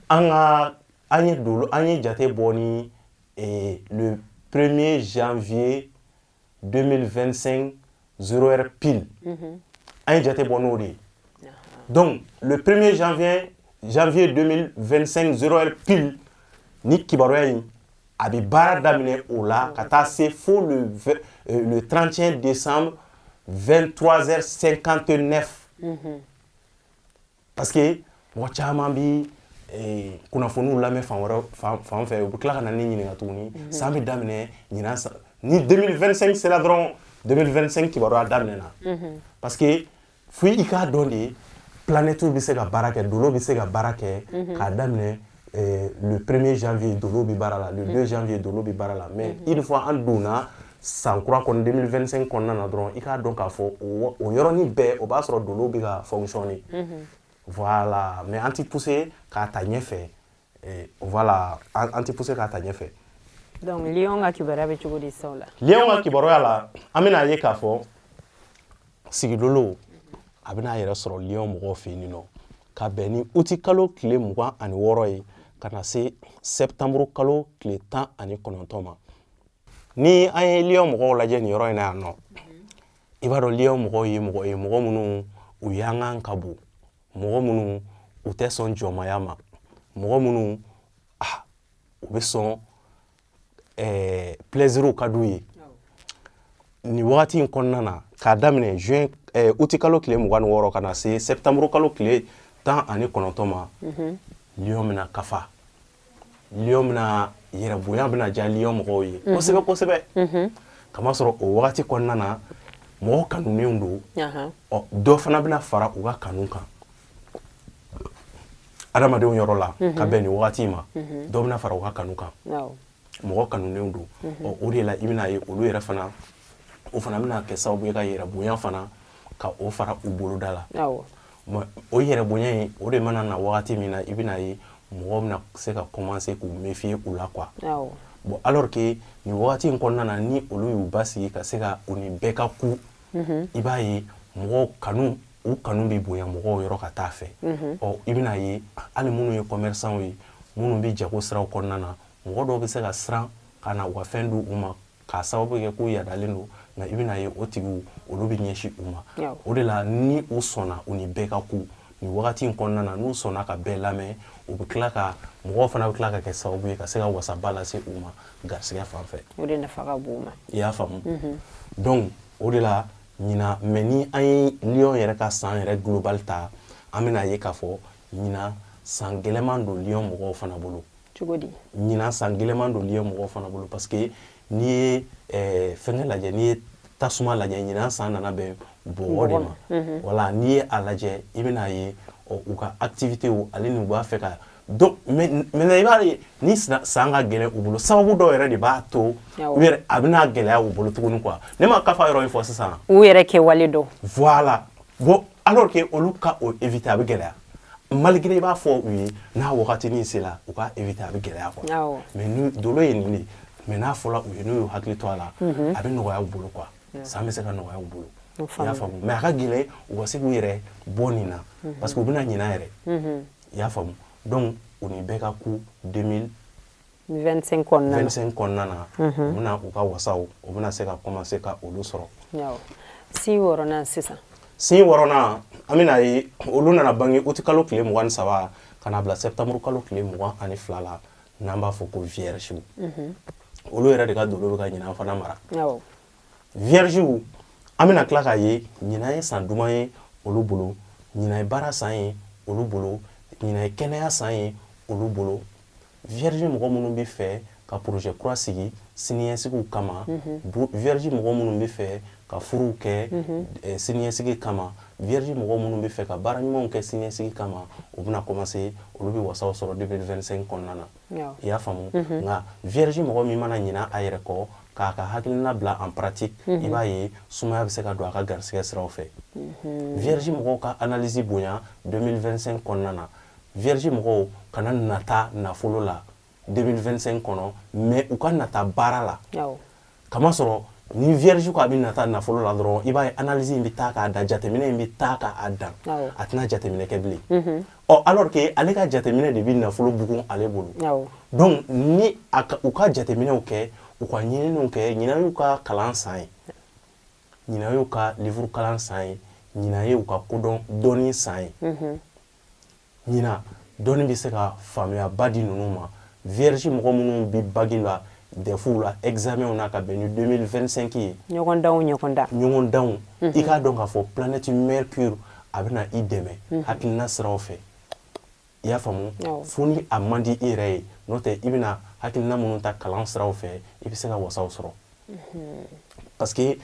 An ka an ye dolo, an ye jate bɔ ni le 1er janvier 2025, 0 heure pile. An ye jate bɔ n'o de ye. Donc le 1er janvier 2025, 0 heure pile, ni kibaruya in a bɛ baara daminɛ o la ka taa se fo le 31 décembre, 23h59, parce que mɔgɔ caman bi kunnafoniw lamɛn fan wɛrɛ fan fɛ, u bɛ tila ka na ne ɲininka tuguni san bɛ daminɛ ɲinan san ni 2025 sera dɔrɔn, 2025 kibaruya daminɛna, parce que fo i k'a dɔn de, planète bɛ se ka baara kɛ, dolo bɛ se ka baara kɛ k'a daminɛ le 1er janvier, dolo bɛ baara la, le 2 janvier, dolo bɛ baara la. Mais une fois an donna san kura kɔnɔ, 2025 kɔnɔna na dɔrɔn, i k'a dɔn k'a fɔ o yɔrɔnin bɛɛ, o b'a sɔrɔ dolo bɛ ka fonctionner. Voilà, mais an ti pousser k'a ta ɲɛfɛ. Voilà, an ti pousser k'a ta ɲɛfɛ. Donc Lion ka kibaruya bɛ cogo di sisan o la? Lion ka kibaruya la, an bɛna ye k'a fɔ sigidolo a bɛna a yɛrɛ sɔrɔ Lion mɔgɔw fɛ yen nɔ ka bɛn ni uti kalo tile 26 ye ka na se septembre kalo tile 19 ma. Ni an ye Lion mɔgɔw lajɛ nin yɔrɔ in na yan nɔ, i b'a dɔn Lion mɔgɔw ye mɔgɔ ye, mɔgɔ minnu u yankan ka bon, mɔgɔ minnu u tɛ sɔn jɔnmaya ma, mɔgɔ minnu u bɛ sɔn plaisir ka d'u ye. Nin wagati in kɔnɔna na, k'a daminɛ juin, uti kalo tile 26 ka na se septembre kalo tile 19 ma, lion bɛna kafa, lion bɛna yɛrɛ bonya, bɛna diya lion mɔgɔw ye kosɛbɛ kosɛbɛ, kamasɔrɔ o wagati kɔnɔna na, mɔgɔ kanunen don. Ɔ, dɔ fana bɛna fara u ka kanu kan adamadenw yɔrɔ la ka bɛn nin wagati ma. Dɔ bɛna fara u ka kanu kan, mɔgɔ kanunen don. Ɔ, o de la i bɛna ye olu yɛrɛ fana, o fana bɛna kɛ sababu ye ka yɛrɛ bonya fana ka o fara u boloda la. O yɛrɛ bonya in, o de mana na wagati min na, i bɛna ye mɔgɔw bɛna se ka commencer k'u méfier u la quoi. Bon, alors que nin wagati in kɔnɔna na, ni olu y'u basigi ka se ka u ni bɛɛ ka ku, i b'a ye mɔgɔw kanu, u kanu bɛ bonya mɔgɔw yɔrɔ ka taa fɛ. Ɔ, i bɛna ye hali minnu ye commerçant ye, minnu bɛ jago siraw kɔnɔna na, mɔgɔ dɔw bɛ se ka siran ka na u ka fɛn di u ma k'a sababu kɛ k'u yadalen don. Nka i bɛna ye o tigiw, olu bɛ ɲɛsin u ma. O de la, ni u sɔnna u ni bɛɛ ka ku nin wagati in kɔnɔna na, n'u sɔnna ka bɛɛ lamɛn, u bɛ tila ka mɔgɔw fana bɛ tila ka kɛ sababu ye ka se ka wasaba lase u ma garisɛgɛ fan fɛ. O de nafa ka bon u ma. I y'a faamu? Donc o de la ɲinan, mais ni an ye lion yɛrɛ ka san yɛrɛ global ta, an bɛna ye k'a fɔ ɲinan san gɛlɛman don lion mɔgɔw fana bolo. Cogo di? Ɲinan san gɛlɛman don lion mɔgɔw fana bolo, parce que n'i ye fɛnkɛ lajɛ, n'i ye tasuma lajɛ, ɲinan san nana bɛn bɔgɔ de ma. Wala n'i ye a lajɛ, i bɛna ye u ka activité ale ni u b'a fɛ ka donc maintenant i b'a ye ni san ka gɛlɛn u bolo, sababu dɔw yɛrɛ de b'a to u yɛrɛ a bɛna gɛlɛya u bolo tuguni quoi. Ne ma kafa yɔrɔ in fɔ sisan. U yɛrɛ kɛwale dɔn. Voilà. Bon, alors que olu ka o éviter, a bɛ gɛlɛya, malgré i b'a fɔ u ye, n'a wagatinin sera, u k'a éviter, a bɛ gɛlɛya quoi. Mais ni dolo ye nin de, mais n'a fɔra u ye, n'u y'u hakili to a la, a bɛ nɔgɔya u bolo quoi. San bɛ se ka nɔgɔya u bolo, i y'a faamu? Mais a ka gɛlɛn u ka se k'u yɛrɛ bɔ nin na, parce que u bɛna ɲinɛ yɛrɛ, i y'a faamu? Donc u ni bɛɛ ka ku 2025 kɔnɔna na. 25 kɔnɔna na, u bɛna u ka wasaw, u bɛna se ka commencer ka olu sɔrɔ. Si wɔɔrɔnan sisan. Sin wɔɔrɔnan, an bɛna ye olu nana bange uti kalo tile 23 ka na bila septembre kalo tile 22 la, n'an b'a fɔ ko vierge. Olu yɛrɛ de ka dolo bɛ ka ɲinan fana mara. Vierge, an bɛna tila k'a ye ɲinan ye san duman ye olu bolo, ɲinan ye baara san ye olu bolo, ɲinan ye kɛnɛya san ye olu bolo. Vierge mɔgɔ minnu bɛ fɛ ka projet kura sigi siniɲɛsigiw kama, vierge mɔgɔ minnu bɛ fɛ ka furuw kɛ siniɲɛsigi kama, vierge mɔgɔ minnu bɛ fɛ ka baara ɲumanw kɛ siniɲɛsigi kama, u bɛna commencer, olu bɛ wasaw sɔrɔ 2025 kɔnɔna na, i y'a faamu? Nka vierge mɔgɔ min mana ɲinɛ a yɛrɛ kɔ k'a ka hakilina bila en pratique, i b'a ye sumaya bɛ se ka don a ka garisɛgɛ siraw fɛ. Vierge mɔgɔw ka analyse bonya 2025 kɔnɔna na. Vierge mɔgɔw kana nata nafolo la 2025 kɔnɔ, mais u ka nata baara la, kamasɔrɔ ni vierge ko a bɛ nata nafolo la dɔrɔn, i b'a ye analyse in bɛ taa k'a dan, jateminɛ in bɛ taa k'a dan, a tɛna jateminɛ kɛ bilen. Ɔ, alors que ale ka jateminɛ de bɛ nafolo bugun ale bolo. Donc ni u ka jateminɛw kɛ, u ka ɲininiw kɛ, ɲinan y'u ka kalan san ye, ɲinan y'u ka livre kalan san ye, ɲinan ye u ka kodɔn dɔnni san ye. Ɲinan dɔnni bɛ se ka faamuyaba di ninnu ma. Vierge mɔgɔ minnu bɛ bac la, DEF la, examen na ka bɛn ni 2025 ye. Ɲɔgɔndanw, ɲɔgɔndan. Ɲɔgɔndanw, i k'a dɔn k'a fɔ planète Mercure a bɛna i dɛmɛ hakilina siraw fɛ, i y'a faamu? Fo ni a man di i yɛrɛ ye, n'o tɛ i bɛna hakilina minnu ta kalan siraw fɛ, i bɛ se ka wasaw sɔrɔ, parce que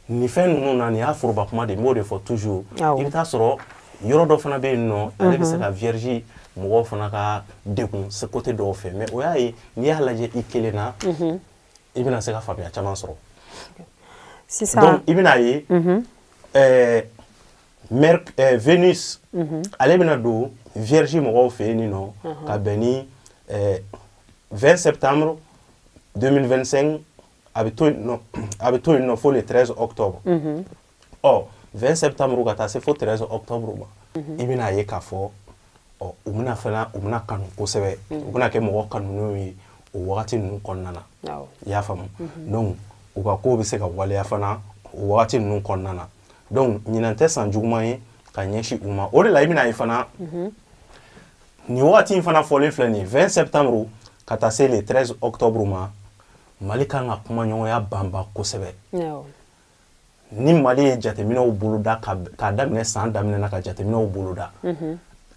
nin fɛn ninnu na, nin y'a foroba kuma de ye, n b'o de fɔ toujours. I bɛ taa sɔrɔ yɔrɔ dɔ fana bɛ yen nɔ, ale bɛ se ka vierge mɔgɔw fana ka degun côté dɔw fɛ, mais o y'a ye n'i y'a lajɛ i kelen na, i bɛna se ka faamuya caman sɔrɔ. Sisan Donc i bɛna ye Venus, ale bɛna don vierge mɔgɔw fɛ yen nɔ ka bɛn ni 20 septembre 2025, a bɛ to yen nɔ, a bɛ to yen nɔ fo le 13 octobre. Ɔ, 20 septembre ka taa se fo 13 octobre ma, i bɛna ye k'a fɔ ɔ, u bɛna fana, u bɛna kanu kosɛbɛ, u bɛna kɛ mɔgɔ kanulenw ye o wagati ninnu kɔnɔna na, i y'a faamu? Donc u ka kow bɛ se ka waleya fana o wagati ninnu kɔnɔna na. Donc ɲinan tɛ san juguman ye ka ɲɛsin u ma. O de la i bɛna ye fana nin wagati in fana fɔlen filɛ nin ye, 20 septembre ka taa se le 13 octobre ma, Mali kan ka kumaɲɔgɔnya banba kosɛbɛ. Ni Mali ye jateminɛw boloda k'a daminɛ san daminɛ na, ka jateminɛw boloda.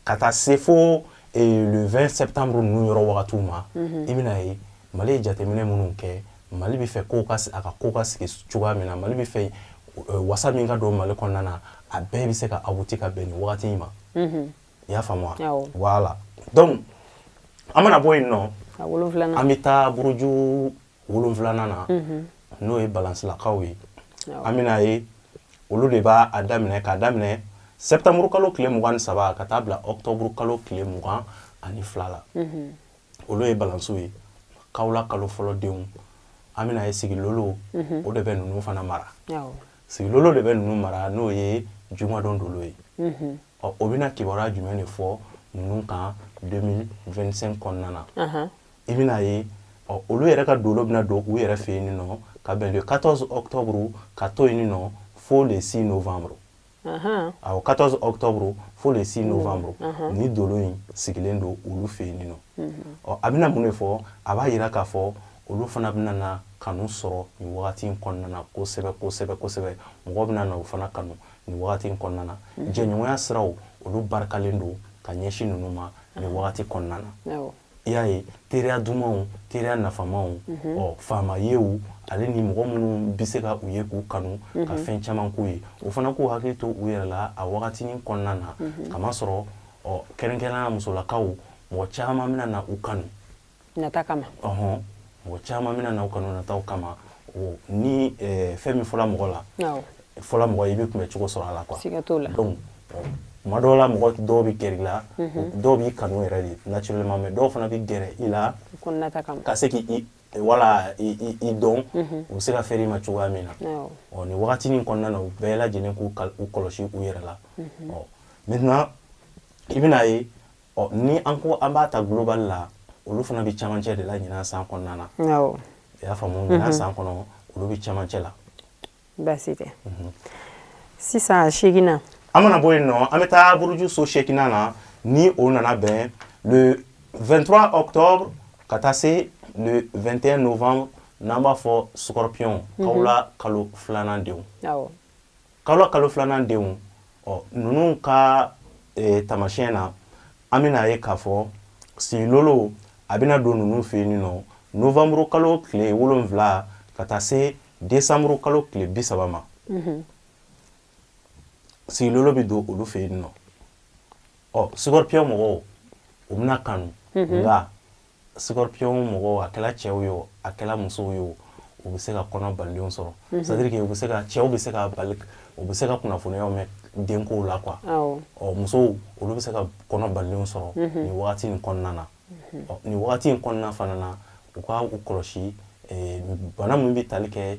ka taa se fo le 20 septembre ninnu yɔrɔ wagatiw ma, i bɛna ye Mali ye jateminɛ minnu kɛ, Mali bɛ fɛ kow ka a ka ko ka sigi cogoya min na, Mali bɛ fɛ wasa min ka don Mali kɔnɔna na, a bɛɛ bɛ se ka aboutir ka bɛn nin wagati in ma. I y'a faamu wa? Voilà, donc an mana bɔ yen nɔ, an bɛ taa buruju wolonfilanan na, n'o ye balansilakaw ye. An bɛna ye olu de b'a a daminɛ k'a daminɛ septembre kalo tile 23 ka taa bila octobre kalo tile 22 la. Olu ye balansiw ye, kawula kalo fɔlɔ denw. An bɛna ye sigilolo, o de bɛ ninnu fana mara. Sigilolo de bɛ ninnu mara, n'o ye jumadon dolo ye. Ɔ, o bɛna kibaruya jumɛn de fɔ ninnu kan 2025 kɔnɔna na? I bɛna ye, ɔ, olu yɛrɛ ka dolo bɛna don u yɛrɛ fɛ yen nɔ ka bɛn le 14 octobre ka to yen nɔ fo le 6 novembre. Awɔ, 14 octobre fo le 6 novembre, ni dolo in sigilen don olu fɛ yen nɔ. Ɔ, a bɛna mun de fɔ? A b'a yira k'a fɔ olu fana bɛna na kanu sɔrɔ nin wagati in kɔnɔna na kosɛbɛ kosɛbɛ kosɛbɛ. Mɔgɔ bɛna na u fana kanu nin wagati in kɔnɔna na. Jɛɲɔgɔnya siraw, olu barikalen don ka ɲɛsin ninnu ma nin wagati kɔnɔna na. I y'a ye, teriya dumanw, teriya nafamaw, ɔ, faama yew, ale ni mɔgɔ minnu bɛ se ka u ye k'u kanu ka fɛn caman k'u ye, o fana k'u hakili to u yɛrɛ la a wagatinin kɔnɔna na, kamasɔrɔ, ɔ, kɛrɛnkɛrɛnnenya musolakaw, mɔgɔ caman bɛna na u kanu nata kama. Ɔhɔn, mɔgɔ caman bɛna na u kanu nataw kama. O ni fɛn min fɔra mɔgɔ la, fɔla mɔgɔ i bɛ kunbɛ cogo sɔrɔ a la quoi. Siga t'o la. Donc tuma dɔw la, mɔgɔ dɔw bɛ gɛrɛ i la, dɔw b'i kanu yɛrɛ de naturellement, mais dɔw fana bɛ gɛrɛ i la nata kama, ka se k'i wala i dɔn, u bɛ se ka fɛrɛ i ma cogoya min na. Ɔ, nin wagatinin kɔnɔna na, u bɛɛ lajɛlen k'u u kɔlɔsi u yɛrɛ la. Ɔ, maintenant i bɛna ye, ɔ, ni an ko an b'a ta global la, olu fana bɛ camancɛ de la ɲinan san kɔnɔna na. I y'a faamu? Ɲinan san kɔnɔ, olu bɛ camancɛ la. Baasi tɛ. Sisan seeginna. An mana bɔ yen nɔ, an bɛ taa buruju so seeginnan na, ni o nana bɛn le 23 octobre ka taa se le 21 novembre, n'an b'a fɔ scorpion, kawula kalo filanan denw. Kawula kalo filanan denw, ɔ, ninnu ka taamasiyɛn na, an bɛna ye k'a fɔ silolo a bɛna don ninnu fɛ yen nɔ novembre kalo tile 7 ka taa se décembre kalo tile 30 ma. Sigilolo bɛ don olu fɛ yen nɔ. Ɔ, scorpion mɔgɔw, u bɛna kanu, nka scorpion mɔgɔw, a kɛla cɛw ye o, a kɛla musow ye o, u bɛ se ka kɔnɔ balilenw sɔrɔ. C'est à dire que u bɛ se ka, cɛw bɛ se ka bali, u bɛ se ka kunnafoniyaw mɛn denkow la quoi. Ɔ, musow, olu bɛ se ka kɔnɔ balilenw sɔrɔ nin wagati in kɔnɔna na. Ɔ, nin wagati in kɔnɔna fana na, u ka u kɔlɔsi bana min bɛ tali kɛ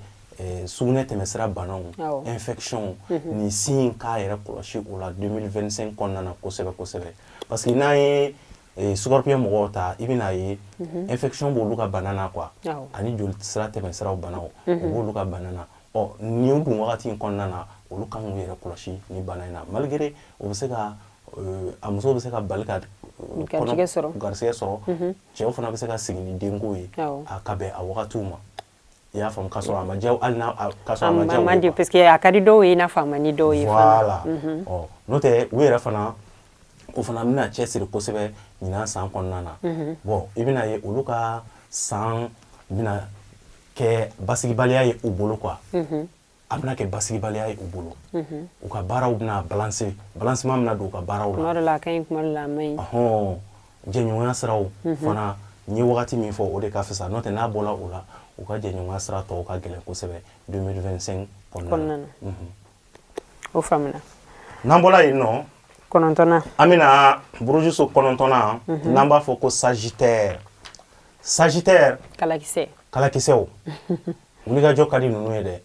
sugunɛ tɛmɛsira banaw, infection, nin si in k'a yɛrɛ kɔlɔsi o la 2025 kɔnɔna na kosɛbɛ kosɛbɛ, parce que n'an ye scorpion mɔgɔw ta, i bɛna ye infection b'olu ka bana na quoi, ani joli sira tɛmɛsiraw banaw, o b'olu ka bana na. Ɔ, nin dun wagati in kɔnɔna na, olu kan k'u yɛrɛ kɔlɔsi ni bana in na, malgré u bɛ se ka a musow bɛ se ka bali ka garijɛgɛ sɔrɔ, garijɛgɛ sɔrɔ, cɛw fana bɛ se ka sigi ni denko ye a ka bɛn a wagatiw ma. I y'a faamu? K'a sɔrɔ a ma diya, hali n'a k'a sɔrɔ a ma diya u ye, parce que a ka di dɔw ye i n'a fɔ a man di dɔw ye. Voilà. Ɔ, n'o tɛ, u yɛrɛ fana, o fana bɛna cɛsiri kosɛbɛ ɲinan san kɔnɔna na. Bon, i bɛna ye olu ka san bɛna kɛ basigibaliya ye u bolo quoi. A bɛna kɛ basigibaliya ye u bolo. U ka baaraw bɛna balancer, balancement bɛna don u ka baaraw la. Kuma dɔ la a ka ɲi, kuma dɔ la a man ɲi. Ɔhɔn, jɛɲɔgɔnya siraw fana, n ye wagati min fɔ, o de ka fisa. N'o tɛ, n'a bɔra o la, u ka jɛɲɔgɔnya sira tɔw ka gɛlɛn kosɛbɛ 2025 kɔnɔna na. O faamuna. N'an bɔra yen nɔ, kɔnɔntɔnnan. An bɛna buruju so kɔnɔntɔnnan, n'an b'a fɔ ko sagittaire. Sagittaire. Kalakisɛ. Kalakisɛw, wulikajɔ ka di ninnu ye dɛ.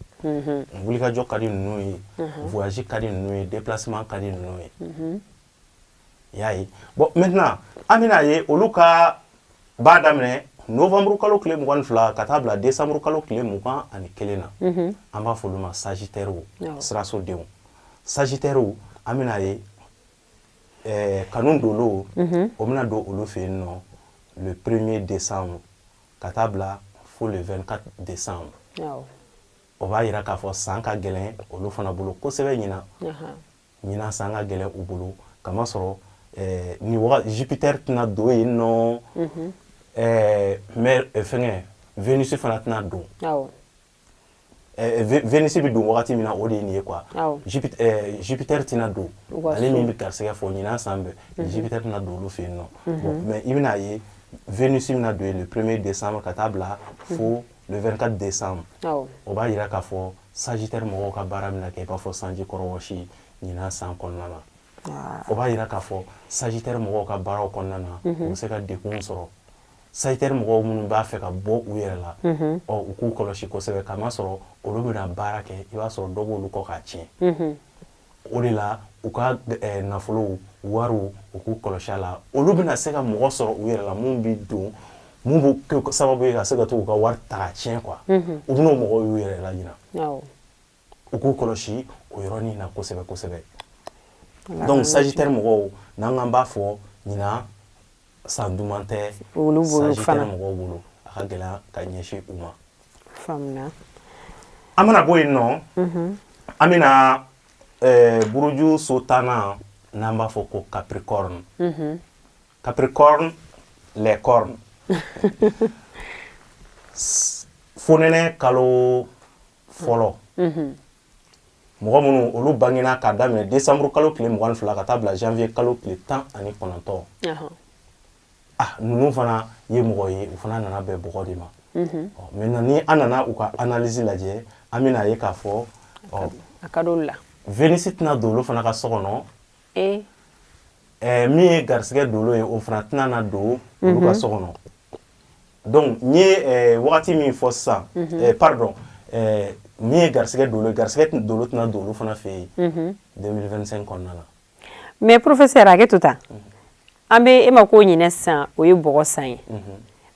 Wulikajɔ ka di ninnu ye, voyage ka di ninnu ye, déplacement ka di ninnu ye. I y'a ye? Bon, maintenant an bɛna ye olu ka b'a daminɛ novembre kalo tile 22 ka taa bila décembre kalo tile 21 na. An b'a fɔ olu ma sagittaire, sirasodenw. Sagittaire, an bɛna ye kanu dolo, o bɛna don olu fɛ yen nɔ le 1er décembre ka taa bila fo le 24 décembre. O b'a yira k'a fɔ san ka gɛlɛn olu fana bolo kosɛbɛ ɲinan. Ɲinan san ka gɛlɛn u bolo, kamasɔrɔ Nin waga Jupiter tɛna don yen nɔ, mais fɛngɛ, Vénus fana tɛna don. Vénus bɛ don wagati min na, o de ye nin ye quoi. Jupiter tɛna don, ale min bɛ garisɛgɛ fɔ ɲinan san bɛɛ, Jupiter tɛna don olu fɛ yen nɔ. Bon, mais i bɛna ye, Vénus bɛna don yen le 1er décembre ka taa bila fo le 24 décembre. O b'a yira k'a fɔ Sagittaire mɔgɔw ka baara bɛna kɛ i b'a fɔ sanji kɔrɔ wɔsi ɲinan san kɔnɔna na. O b'a yira k'a fɔ Sagittaire mɔgɔw ka baaraw kɔnɔna na, u bɛ se ka degun sɔrɔ. Sagittaire mɔgɔw minnu b'a fɛ ka bɔ u yɛrɛ la, ɔ, u k'u kɔlɔsi kosɛbɛ, k'a masɔrɔ olu bɛna baara kɛ, i b'a sɔrɔ dɔ b'olu kɔ k'a tiɲɛ. O de la, u ka nafolow, wariw, u k'u kɔlɔsi a la. Olu bɛna se ka mɔgɔ sɔrɔ u yɛrɛ la mun bɛ don, mun b'u kɛ sababu ye ka se ka to k'u ka wari ta k'a tiɲɛ quoi. U bɛn'o mɔgɔw y'u yɛrɛ la ɲina. U k'u kɔlɔsi o yɔrɔnin na kosɛbɛ kosɛbɛ. Donc Sagittaire mɔgɔw, n'an k'an b'a fɔ, ɲinan san duman tɛ olu bolo. Sagittaire mɔgɔw bolo, a ka gɛlɛn ka ɲɛsin u ma. Faamuna. An mana bɔ yen nɔ, an bɛna buruju so tannan, n'an b'a fɔ ko Capricorne. Capricorne, les cornes. Fonɛnɛ kalo fɔlɔ, mɔgɔ minnu olu bangena k'a daminɛ décembre kalo tile 22 ka taa bila janvier kalo tile 19, ah, ninnu fana ye mɔgɔ ye, u fana nana bɛn bɔgɔ de ma. Maintenant, ni an nana u ka analyse lajɛ, an bɛna ye k'a fɔ ɔ, a ka d'olu la. Vénus tɛna don olu fana ka so kɔnɔ. Min ye garisɛgɛ dolo ye, o fana tɛna na don olu ka so kɔnɔ. Donc n ye wagati min fɔ sisan, pardon, min ye garisɛgɛ dolo ye, garisɛgɛ dolo tɛna don olu fana fɛ yen 2025 kɔnɔna na. Mais professeur, hakɛ to tan, an bɛ e ma ko ɲinɛ san, o ye bɔgɔ san ye,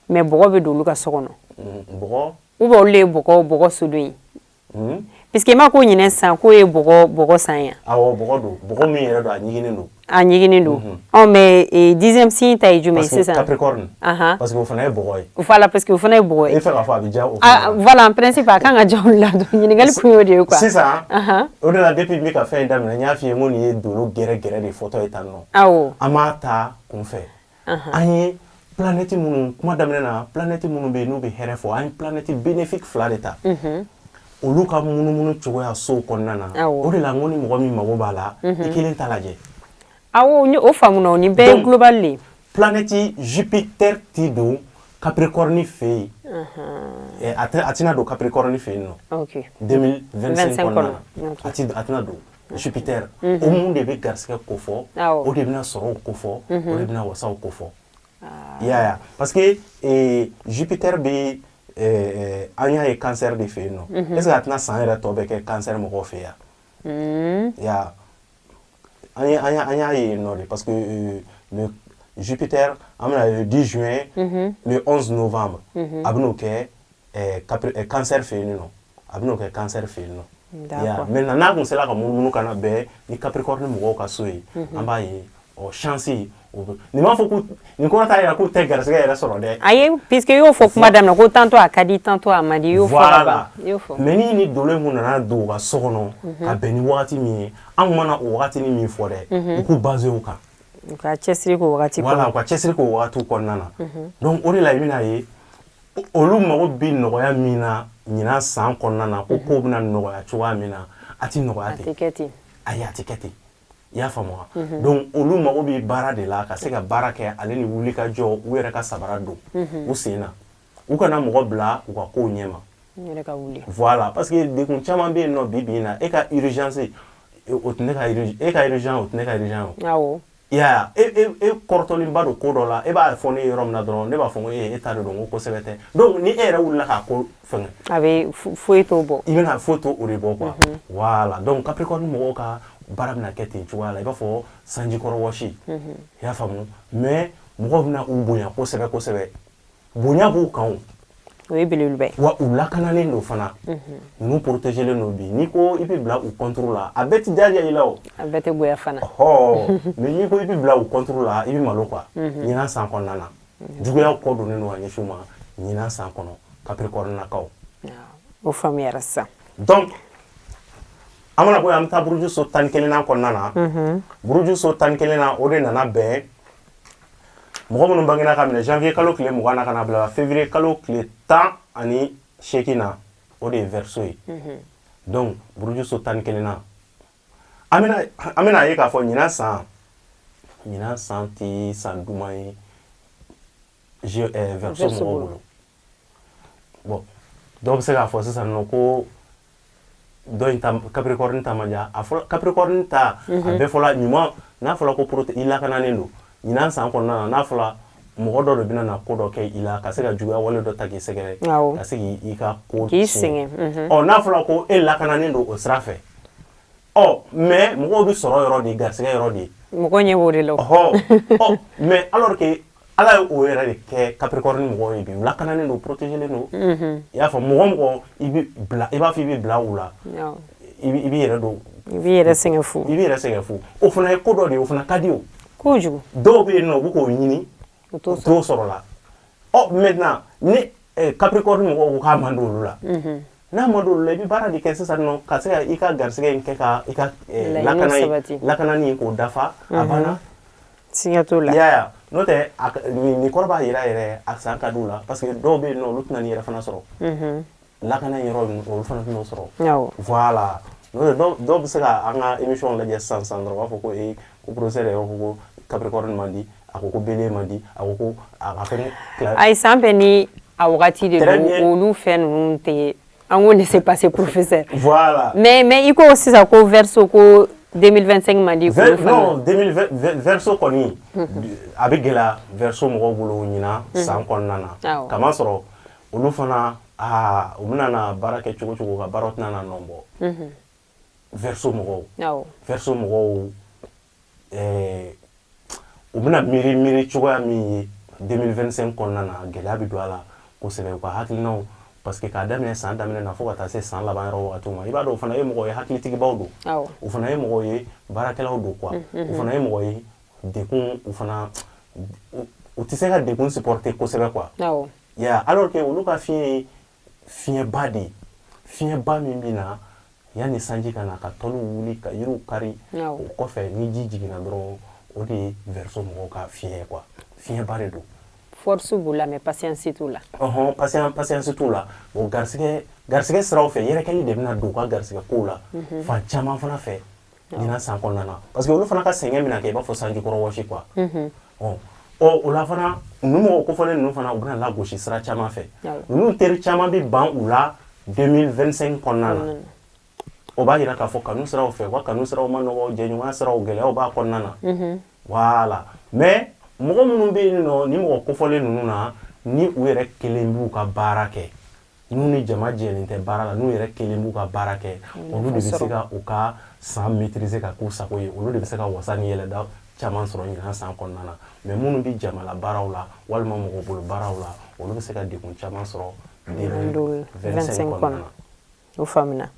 mais bɔgɔ bɛ don olu ka so kɔnɔ. Bɔgɔ. Ou bien olu de ye bɔgɔ soden ye, puisque i ma ko ɲinɛ san k'o ye bɔgɔ san ye. Awɔ, bɔgɔ don, bɔgɔ min yɛrɛ don, a ɲiginnen don. A ɲiginnen don. Ɔ, mais dixième signe ta ye jumɛn ye sisan? Capricorne. Parce que o fana ye bɔgɔ ye. Voilà, parce que o fana ye bɔgɔ ye. E fɛ k'a fɔ a bɛ diya o fana. Voilà, en principe a kan ka diya olu la. Ɲininkali kun y'o de ye quoi. Sisan, o de la, depuis n bɛ ka fɛn in daminɛ, n y'a f'i ye n ko nin ye dolo gɛrɛ gɛrɛ de fɔtɔ ye tan nɔ. An b'a ta kunfɛ. An ye planète minnu kuma daminɛ na, planète minnu bɛ yen n'u bɛ hɛrɛ fɔ, an ye planète bénéfique fila de ta, olu ka munumunu cogoya sow kɔnɔna na. O de la, n ko ni mɔgɔ min mago b'a la, i kelen ta lajɛ. Awɔ, o faamuna, o nin bɛɛ ye global de ye. Planète Jupiter ti don Capricorne fɛ yen, a tɛna don Capricorne fɛ yen nɔ 2025 kɔnɔna na. A tɛna don. Jupiter o, mun de bɛ garisɛgɛ ko fɔ, o de bɛna sɔrɔw ko fɔ, o de bɛna wasaw ko fɔ, i y'a ye? Parce que Jupiter bɛ, an y'a ye cancer de fɛ yen nɔ. Est ce que a tɛna san yɛrɛ tɔ bɛɛ kɛ cancer mɔgɔw fɛ yan? Ya, an y'a ye yen nɔ de, parce que le Jupiter, an bɛna le 10 juin, le 11 novembre, a bɛn'o kɛ cancer fɛ yen nɔ, a bɛn'o kɛ cancer fɛ yen nɔ. Maintenant, n'a kun sera ka munumunu ka na bɛn ni Capricorne mɔgɔw ka so ye, an b'a ye, ɔ, chance nin b'a fɔ ko nin kɔrɔ t'a yira k'u tɛ garisɛgɛ yɛrɛ sɔrɔ dɛ. Ayi, puisque i y'o fɔ kuma daminɛ ko tantôt a ka di, tantôt a man di, i y'o fɔ ka ban, i y'o fɔ. Mais ni dolo in kun nana don u ka so kɔnɔ ka bɛn ni wagati min ye, an kun mana o wagatinin min fɔ dɛ, u k'u basé o kan. U ka cɛsiri k'o wagati kɔnɔ. Voilà, u ka cɛsiri k'o wagatiw kɔnɔna na. Donc o de la, i bɛna ye, olu mago bɛ nɔgɔya min na ɲinan san kɔnɔna na, ko kow bɛna nɔgɔya cogoya min na, a ti nɔgɔya ten. A tɛ kɛ ten. Ayi, a tɛ kɛ ten, i y'a faamu wa? Donc olu mago bɛ baara de la, ka se ka baara kɛ, ale ni wuli ka jɔ, u yɛrɛ ka sabara don u sen na, u kana mɔgɔ bila u ka kow ɲɛma. Voilà, parce que degun caman bɛ yen nɔ bi bi in na. E ka urgence, o tɛ ne ka, e ka urgence, o tɛ ne ka urgence o. I y'a ye, e kɔrɔtɔlenba don ko dɔ la, e b'a fɔ ne ye yɔrɔ min na dɔrɔn, ne b'a fɔ ko e ta de don, ko kosɛbɛ tɛ. Donc ni e yɛrɛ wulila k'a ko fɛngɛ, a bɛ foyi t'o bɔ. I bɛna foyi t'o o de bɔ quoi. Voilà, donc Capricorne mɔgɔw ka baara bɛna kɛ ten cogoya la, i b'a fɔ sanjikɔrɔ wɔsi, i y'a faamu? Mais mɔgɔw bɛna u bonya kosɛbɛ kosɛbɛ, bonya b'u kan o. O ye belebeleba ye. Wa u lakanalen don fana, ninnu protégelen don. Bi n'i ko i bɛ bila u contre la, a bɛɛ ti diya i la o. A bɛɛ tɛ goya fana. Ɔhɔ, mais n'i ko i bɛ bila u contre la, i bɛ malo quoi. Ɲinan san kɔnɔna na, juguya kɔ donnen don ka ɲɛsin u ma ɲinan san kɔnɔ, Capricorne nakaw. O faamuyara sisan. Donc An mana bɔ yen, an bɛ taa buruju so 11nan kɔnɔna na. Buruju so 11nan, o de nana bɛn mɔgɔ minnu bangena ka minɛ janvier kalo tile 20 na ka na bila février kalo tile 18 na, o de ye Verseau ye. Donc buruju so 11nan, an bɛna ye k'a fɔ ɲinan san tɛ san duman ye Verseau mɔgɔw bolo. Bon, dɔw bɛ se k'a fɔ sisan nɔ ko dɔ in ta, Capricorne ta man diya. A fɔra Capricorne ta, a bɛɛ fɔla ɲuman. N'a fɔra ko i lakananen don ɲinan san kɔnɔna na, n'a fɔra mɔgɔ dɔ de bɛna na ko dɔ kɛ i la ka se ka juguya wale dɔ ta k'i sɛgɛrɛ, ka se k'i ka ko k'i sɛgɛn. Ɔ, n'a fɔra ko e lakananen don o sira fɛ, ɔ, mais mɔgɔw bɛ sɔrɔ yɔrɔ de, garisɛgɛ yɔrɔ de ye. Mɔgɔ ɲɛ b'o de la. Ɔhɔ, ɔ, mais alors que Ala ye o yɛrɛ de kɛ Capricorne mɔgɔw ye bi, u lakananen don, protégelen don. I y'a fɔ mɔgɔ mɔgɔ i bɛ bila, i b'a fɔ i bɛ bila u la, i b'i yɛrɛ don. I b'i yɛrɛ sɛgɛn fu. I b'i yɛrɛ sɛgɛn fu. O fana ye ko dɔ de ye, o fana ka di o. Kojugu. Dɔw bɛ yen nɔ, u bɛ k'o ɲini, u u t'o sɔrɔ la. Ɔ, maintenant ni Capricorne mɔgɔw ko k'a man di olu la, n'a man di olu la, i bɛ baara de kɛ sisan nɔ ka se ka i ka garisɛgɛ in kɛ ka i ka lakanani in k'o dafa, a banna. Siga t'o la. I y'a ye, n'o tɛ, nin kɔrɔ b'a yira yɛrɛ a san ka di u la, parce que dɔw bɛ yen nɔ, olu tɛna nin yɛrɛ fana sɔrɔ. Lakana in yɔrɔ, olu fana tɛn'o sɔrɔ. Voilà, n'o tɛ, dɔw bɛ se ka an ka émission lajɛ sisan sisan dɔrɔn, u b'a fɔ ko ee, ko professeur yɛrɛ ko ko Capricorne man di, a ko ko Bélier man di, a ko ko a ka fɛn. Ayi, san bɛɛ ni a wagati de don, olu fɛn ninnu tɛ an ko laisser passer, professeur. Voilà. Mais i ko sisan ko Verseau, ko 2025 man di olu fana. Non, 2020 Verseau kɔni, a bɛ gɛlɛya Verseau mɔgɔw bolo ɲinan san kɔnɔna na, kamasɔrɔ olu fana, aa, u bɛna na baara kɛ cogo cogo, ka baaraw tɛna na nɔ bɔ. Verseau mɔgɔw, u bɛna miiri miiri cogoya min ye 2025 kɔnɔna na, gɛlɛya bɛ don a la kosɛbɛ u ka hakilinaw, parce que k'a daminɛ san daminɛ na fo ka taa se san laban yɔrɔ wagatiw ma, i b'a dɔn o fana ye mɔgɔ ye, hakilitigibaw don, o fana ye mɔgɔ ye, baarakɛlaw don quoi. O fana ye mɔgɔ ye, dekun, u fana u tɛ se ka dekun supporter kosɛbɛ quoi. Ya, alors que olu ka fiɲɛ ye fiɲɛba de ye, fiɲɛba min bɛ na yanni sanji ka na ka tɔliw wuli, ka yiriw kari. O kɔfɛ, ni ji jiginna dɔrɔn, o de ye Verseau mɔgɔw ka fiɲɛ ye quoi, fiɲɛba de don. Force b'u la, mais patience t'u la. Ɔhɔn, patience t'u la. Bon, garisɛgɛ siraw fɛ, yɛrɛkɛli de bɛna don u ka garisɛgɛ kow la fan caman fana fɛ ɲinan san kɔnɔna na, parce que olu fana ka sɛgɛn bɛna kɛ i b'a fɔ sanjikɔrɔ wɔsi quoi. Ɔ ɔ, o la fana, ninnu mɔgɔ kofɔlen ninnu fana, u bɛna lagosi sira caman fɛ. Ninnu teri caman bɛ ban u la 2025 kɔnɔna na. O b'a yira k'a fɔ kanu siraw fɛ, u ka kanu siraw ma nɔgɔ, jɛɲɔgɔnya siraw, gɛlɛyaw b'a kɔnɔna na. Voilà, mais mɔgɔ minnu bɛ yen nɔ, ni mɔgɔ kofɔlen ninnu na, ni u yɛrɛ kelen b'u ka baara kɛ, n'u ni jama jɛlen tɛ baara la, n'u yɛrɛ kelen b'u ka baara kɛ, olu de bɛ se ka u ka san maîtriser ka k'u sago ye. Olu de bɛ se ka wasa ni yɛlɛda caman sɔrɔ ɲinan san kɔnɔna na. Mais minnu bɛ jamala baaraw la walima mɔgɔ bolo baaraw la, olu bɛ se ka degun caman sɔrɔ 2025 kɔnɔna na. O faamuna,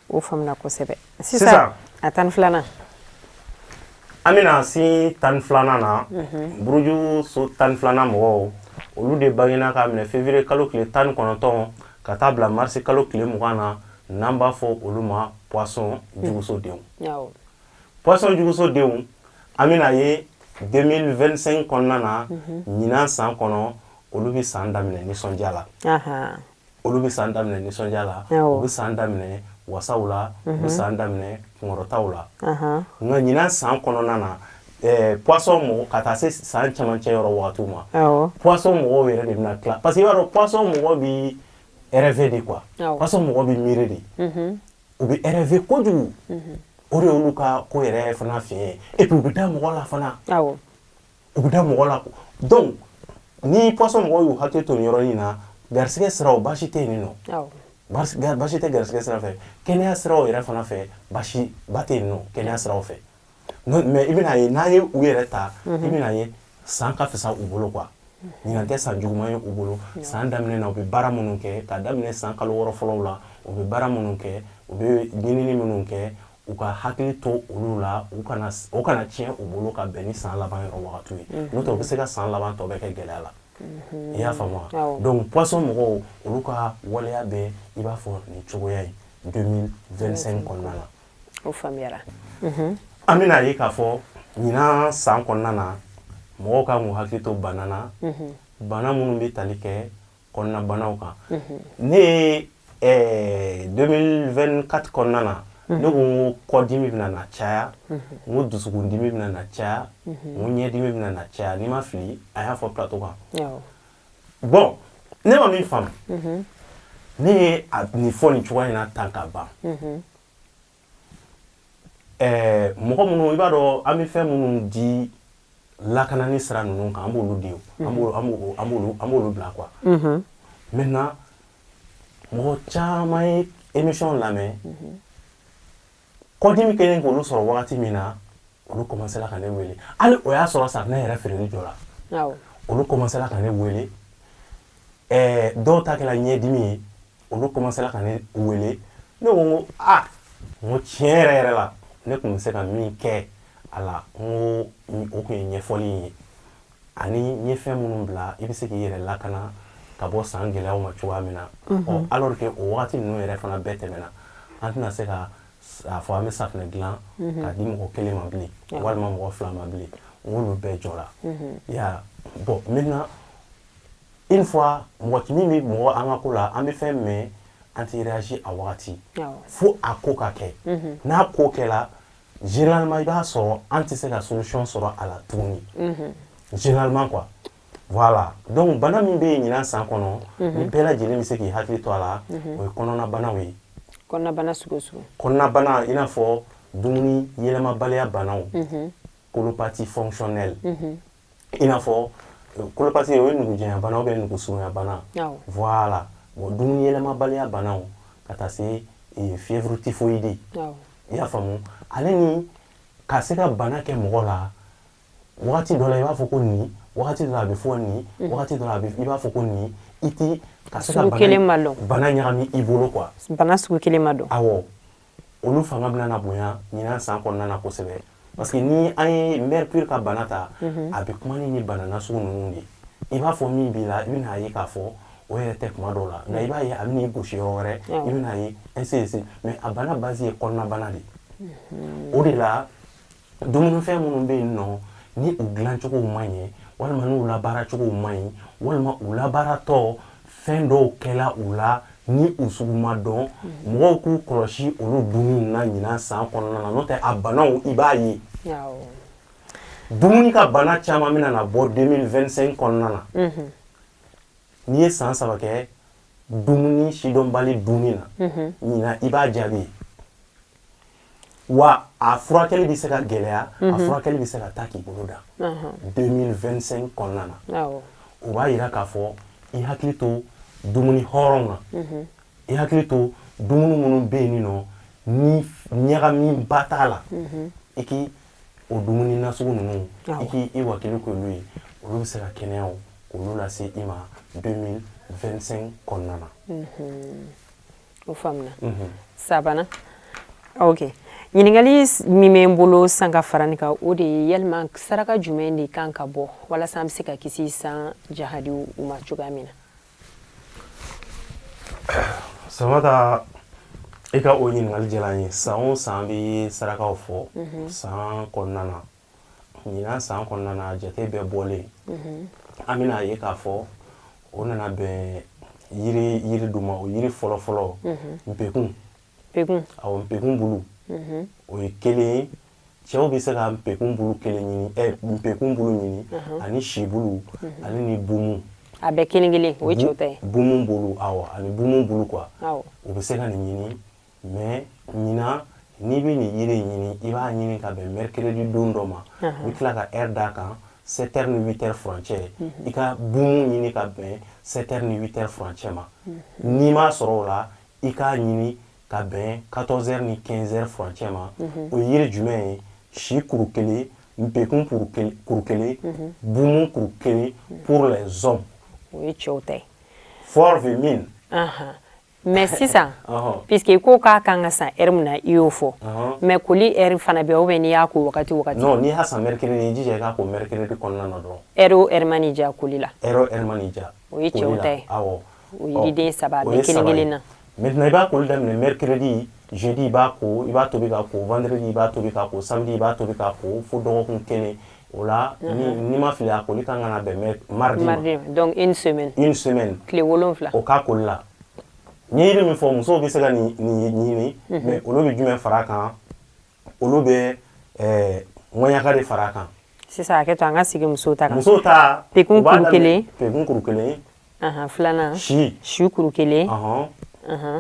o faamuna kosɛbɛ. Sisan a 12nan. An bɛna si 12nan na. Buruju so 12nan mɔgɔw, olu de bangena k'a minɛ février kalo tile 19 ka taa bila mars kalo tile 20 na. N'an b'a fɔ olu ma Poisson jugusodenw. Poisson jugusodenw, an bɛna ye 2025 kɔnɔna na, ɲinan san kɔnɔ, olu bɛ san daminɛ nisɔndiya la. Olu bɛ san daminɛ nisɔndiya la, u bɛ san daminɛ wasaw la, u bɛ san daminɛ kunkɔrɔtaw la. Nka ɲinan san kɔnɔna na, Poisson mɔgɔ, ka taa se san camancɛ yɔrɔ wagatiw ma, Poisson mɔgɔw yɛrɛ de bɛna tila, parce que i b'a dɔn Poisson mɔgɔ bi rêver de quoi. Poisson mɔgɔ bi miiri de, u bɛ rêver kojugu, o de y'olu ka ko yɛrɛ fana fiɲɛ ye. Et puis u bɛ da mɔgɔ la fana, u bɛ da mɔgɔ la. Donc ni Poisson mɔgɔw y'u hakili to nin yɔrɔnin na, garisɛgɛ siraw, baasi tɛ yen nɔ, baasi tɛ garisɛgɛ sira fɛ. Kɛnɛya siraw yɛrɛ fana fɛ, baasi ba tɛ yen nɔ kɛnɛya siraw fɛ. Mais i bɛna ye, n'a ye u yɛrɛ ta, i bɛna ye san ka fisa u bolo quoi. Ɲinan tɛ san juguman ye u bolo. San daminɛ na, u bɛ baara minnu kɛ, k'a daminɛ san kalo 6 fɔlɔw la, u bɛ baara minnu kɛ, u bɛ ɲinini minnu kɛ, u ka hakili to olu la, u kana o kana tiɲɛ u bolo ka bɛn ni san laban yɔrɔ wagatiw ye. N'o tɛ, u bɛ se ka san laban tɔ bɛɛ kɛ gɛlɛya la. I y'a faamu wa? Donc Poisson mɔgɔw, olu ka waleya bɛ i b'a fɔ nin cogoya ye. 2025 kɔnɔna na. O faamuyara. An bɛna ye k'a fɔ ɲinan san kɔnɔna na, mɔgɔw kan k'u hakili to bana na, bana minnu bɛ tali kɛ kɔnɔnabanaw kan. Ne ye 2024 kɔnɔna na, ne ko n ko kɔdimi bɛna na caya, n ko dusukundimi bɛna na caya, n ko ɲɛdimi bɛna na caya. N'i ma fili, a y'a fɔ plateau kan. Bon, ne ma min faamu, ne ye nin fɔ nin cogoya in na tan ka ban. Mɔgɔ minnu, i b'a dɔn, an bɛ fɛn minnu di lakanani sira ninnu kan, an b'olu di, an b'olu bila quoi. Maintenant, mɔgɔ caman ye émission lamɛn, kɔdimi kɛlen k'olu sɔrɔ wagati min na, olu commencé la ka ne wele. Hali o y'a sɔrɔ safinɛ yɛrɛ feereli jɔra. Olu commencé la ka ne wele. Dɔw ta kɛra ɲɛdimi ye, olu commencé la ka ne wele. Ne ko n ko aa, n ko tiɲɛ yɛrɛ yɛrɛ la, ne tun bɛ se ka min kɛ a la, n ko o tun ye ɲɛfɔli in ye, ani n ye fɛn minnu bila, i bɛ se k'i yɛrɛ lakana ka bɔ san gɛlɛyaw ma cogoya min na. Ɔ, alors que o wagati ninnu yɛrɛ fana bɛɛ tɛmɛna, an tɛna se ka a fɔ an bɛ safinɛ dilan k'a di mɔgɔ kelen ma bilen walima mɔgɔ fila ma bilen. N k'olu bɛɛ jɔra ya. Bon, maintenant, une fois mɔgɔ min bɛ mɔgɔ an ka ko la, an bɛ fɛn mɛn, an tɛ réagir a wagati fo a ko ka kɛ. N'a ko kɛla, généralement i b'a sɔrɔ an tɛ se ka solution sɔrɔ a la tuguni, généralement quoi. Voilà, donc bana min bɛ yen ɲinan san kɔnɔ, ni bɛɛ lajɛlen bɛ se k'i hakili to a la, o ye kɔnɔnabanaw ye. Kɔnɔnabana sugu o sugu. Kɔnɔnabana, i n'a fɔ dumuni yɛlɛmabaliya banaw, colopathie fonctionnelle, i n'a fɔ colopathie, o ye nugujɛnya bana ou bien nugusurunya bana. Voilà, bon, dumuni yɛlɛmabaliya banaw, ka taa se fièvre typhoïde. I y'a faamu? Ale ni ka se ka bana kɛ mɔgɔ la wagati dɔ la, i b'a fɔ ko nin, wagati dɔ la a bɛ fɔ nin, wagati dɔ la a bɛ i b'a fɔ ko nin, i ti ka se ka Sugu kelen ma dɔn. bana ɲagami i bolo quoi. Bana sugu kelen ma dɔn. Awɔ, olu fanga bɛna na bonya ɲinan san kɔnɔna na kosɛbɛ, parce que ni an ye mercure ka bana ta, a bɛ kuma ni bana nasugu ninnu de ye. I b'a fɔ min b'i la, i bɛna ye k'a fɔ o yɛrɛ tɛ kuma dɔw la, nka i b'a ye a bɛ n'i gosi yɔrɔ wɛrɛ, i bɛna ye ainsi de suite. Mais a bana base ye kɔnɔnabana de ye. O de la, dumunifɛn minnu bɛ yen nɔ, ni u dilancogow man ɲɛ, walima n'u labaaracogow man ɲi, walima u labaaratɔ fɛn dɔw kɛla u la ni u sugu ma dɔn, mɔgɔw k'u kɔlɔsi olu dunniw na ɲinan san kɔnɔna na. N'o tɛ, a banaw, i b'a ye dumuni ka bana caman bɛna na bɔ 2025 kɔnɔna na. N'i ye san 3 kɛ dumuni sidɔnbali dunni na, ɲinan i b'a jaabi ye. Wa a furakɛli bɛ se ka gɛlɛya, a furakɛli bɛ se ka taa k'i bolo da 2025 kɔnɔna na. O b'a yira k'a fɔ i hakili to dumuni hɔrɔnw na, i hakili to dumuni minnu bɛ yen nɔ ni ɲagamiba t'a la, i k'i o dumuni nasugu ninnu, i k'i i wakili k'olu ye. Olu bɛ se ka kɛnɛyaw k'olu lase i ma 2025 kɔnɔna na. O faamuna. Sabanan, ok, ɲininkali min bɛ n bolo san ka fara nin kan, o de ye: yalima saraka jumɛn de kan ka bɔ walasa an bɛ se ka kisi san jahadiw ma cogoya min na? Samata, i ka o ɲininkali diyara n ye. San o san, an bɛ sarakaw fɔ san kɔnɔna na. Ɲinan san kɔnɔna na, jate bɛɛ bɔlen, an bɛna ye k'a fɔ o nana bɛn yiri dɔ ma. O yiri fɔlɔ fɔlɔ, npekun. Npekun. Awɔ, npekun bulu, o ye kelen ye. Cɛw bɛ se ka npekun bulu kelen ɲini, npekun bulu ɲini, ani si bulu, ale ni bumu. A bɛɛ kelen kelen, o ye cɛw ta ye. Bumu bulu, awɔ, ani bumu bulu quoi. O bɛ se ka nin ɲini. Mais ɲinan, n'i bɛ nin yiri in ɲini, i b'a ɲini ka bɛn mercredi don dɔ ma. I bɛ tila ka heure d'a kan, 7 heures ni 8 heures furancɛ. I ka bumu ɲini ka bɛn 7 heures ni 8 heures furancɛ ma. N'i m'a sɔrɔ o la, i k'a ɲini ka bɛn 14 heures ni 15 heures furancɛ ma. O ye yiri jumɛn ye? Si kuru kelen, npekun kuru kelen, bumu kuru kelen, pour les hommes. O ye cɛw ta ye. Fort mine. Mais sisan, puisque i ko k'a kan ka san heure min na, i y'o fɔ, mais koli heure fana bɛ yen, ou bien n'i y'a ko wagati o wagati? Non, n'i y'a san mercredi, i jija i k'a ko mercredi kɔnɔna na dɔrɔn. Heure o heure ma n'i diya koli la. Heure o heure ma n'i diya. O ye cɛw ta ye. Awɔ. O yiriden saba, a bɛ kelen kelen na. Maintenant, i b'a koli daminɛ mercredi, jeudi i b'a ko, i b'a tobi ka ko, vendredi i b'a tobi ka ko, samedi i b'a tobi ka ko, fo dɔgɔkun kelen. O la, ni ma fili, a koli kan ka na bɛn mardi ma. Mardi, donc une semaine. Une semaine. Tile 7. O k'a koli la. N ye yiri min fɔ, musow bɛ se ka nin ɲini, mais olu bɛ jumɛn fara a kan? Olu bɛ ŋɔɲaka de fara a kan. Sisan, hakɛ to, an ka sigi musow ta kan. Musow ta. Pekun kuru kelen. Pekun kuru kelen. Filanan. Si. Si kuru kelen.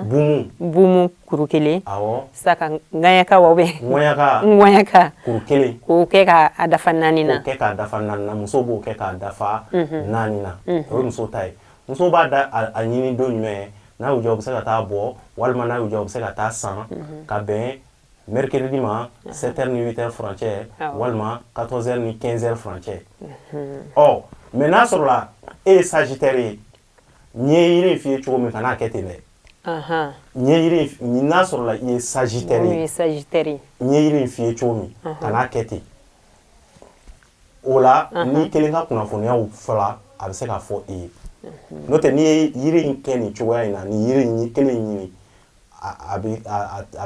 Bumu. Bumu kuru kelen. Awɔ. Sisan ka ŋaɲaka wa bɛ. Ŋɔɲaka. Ŋɔɲaka. Kuru kelen. K'o kɛ k'a dafa naani na. K'o kɛ k'a dafa naani na. Musow b'o kɛ k'a dafa naani na. O ye musow ta ye. Musow b'a da a ɲini don jumɛn? N'a y'u diya, u bɛ se ka taa bɔ, walima n'a y'u diya, u bɛ se ka taa san ka bɛn mercredi ma, 7h ni 8h furancɛ, walima 14h ni 15h furancɛ. Ɔ, mais n'a sɔrɔla e ye sagittaire ye, n ye yiri in f'i ye cogo min, kan'a kɛ ten dɛ. N ye yiri, n'a sɔrɔla i ye sagittaire ye, sagittaire, n ye yiri in f'i ye cogo min, kan'a kɛ ten. O la, n'i kelen ka kunnafoniyaw fɔla, a bɛ se ka fɔ i ye. N'o tɛ, n'i ye yiri in kɛ nin cogoya in na, nin yiri in kelen in ɲini, a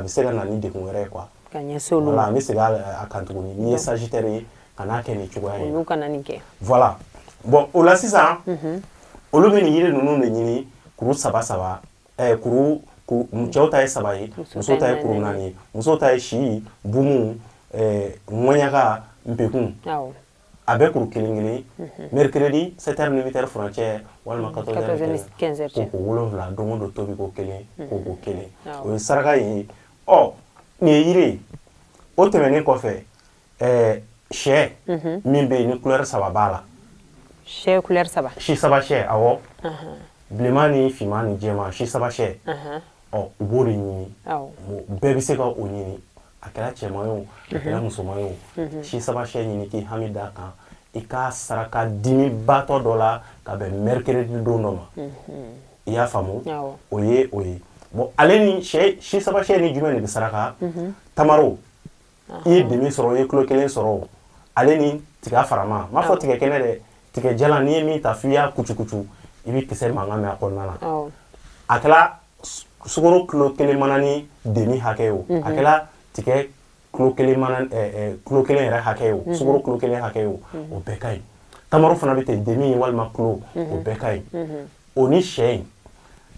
bɛ se ka na ni degun wɛrɛ ye quoi. Ka ɲɛsin olu ma. Voilà, n bɛ segin a kan tuguni. N'i ye sagittaire ye, kan'a kɛ nin cogoya in na. Olu kana nin kɛ. Voilà, bon, o la sisan, olu bɛ nin yiri ninnu de ɲini kuru saba saba, kuru, cɛw ta ye saba ye, musow ta ye kuru naani ye. Musow ta ye si, bumu, ŋɔɲaka, npekun. A bɛɛ kuru kelen kelen, mercredi 7h ni 8h furancɛ, walima 14h ni 15h. Ko 7, don o don tobi ko kelen, ko kelen. O ye saraka ye. Ɔ, nin ye yiri ye. O tɛmɛnen kɔfɛ, sɛ min bɛ yen ni couleur saba b'a la. Sɛ couleur saba. Si saba sɛ, awɔ, bilenman ni finman ni jɛman, si saba sɛ. Ɔ, u b'o de ɲini. Bɛɛ bɛ se ka o ɲini, a kɛra cɛman ye o, a kɛra musoman ye o. Si saba sɛ ɲini k'i hami d'a kan, i k'a saraka dimibatɔ dɔ la ka bɛn mercredi don dɔ ma. I y'a faamu? O ye o ye. Bon, ale ni sɛ, si saba sɛ ni jumɛn de bɛ saraka? Tamaro, i ye demi sɔrɔ, i ye kilo kelen sɔrɔ, ale ni tiga farama. N m'a fɔ tigɛ kɛnɛ dɛ, tigɛ jalan. N'i ye min ta f'i y'a kucukucu, i bɛ kisɛ mankan mɛn a kɔnɔna na. A kɛra sukaro kilo kelen mana ni demi hakɛ ye o, a kɛra tigɛ kilo kelen mana, kilo kelen yɛrɛ hakɛ ye o, sukaro kilo kelen hakɛ ye o, o bɛɛ ka ɲi. Tamaro fana bɛ ten, demi walima kilo, o bɛɛ ka ɲi. O ni sɛ in,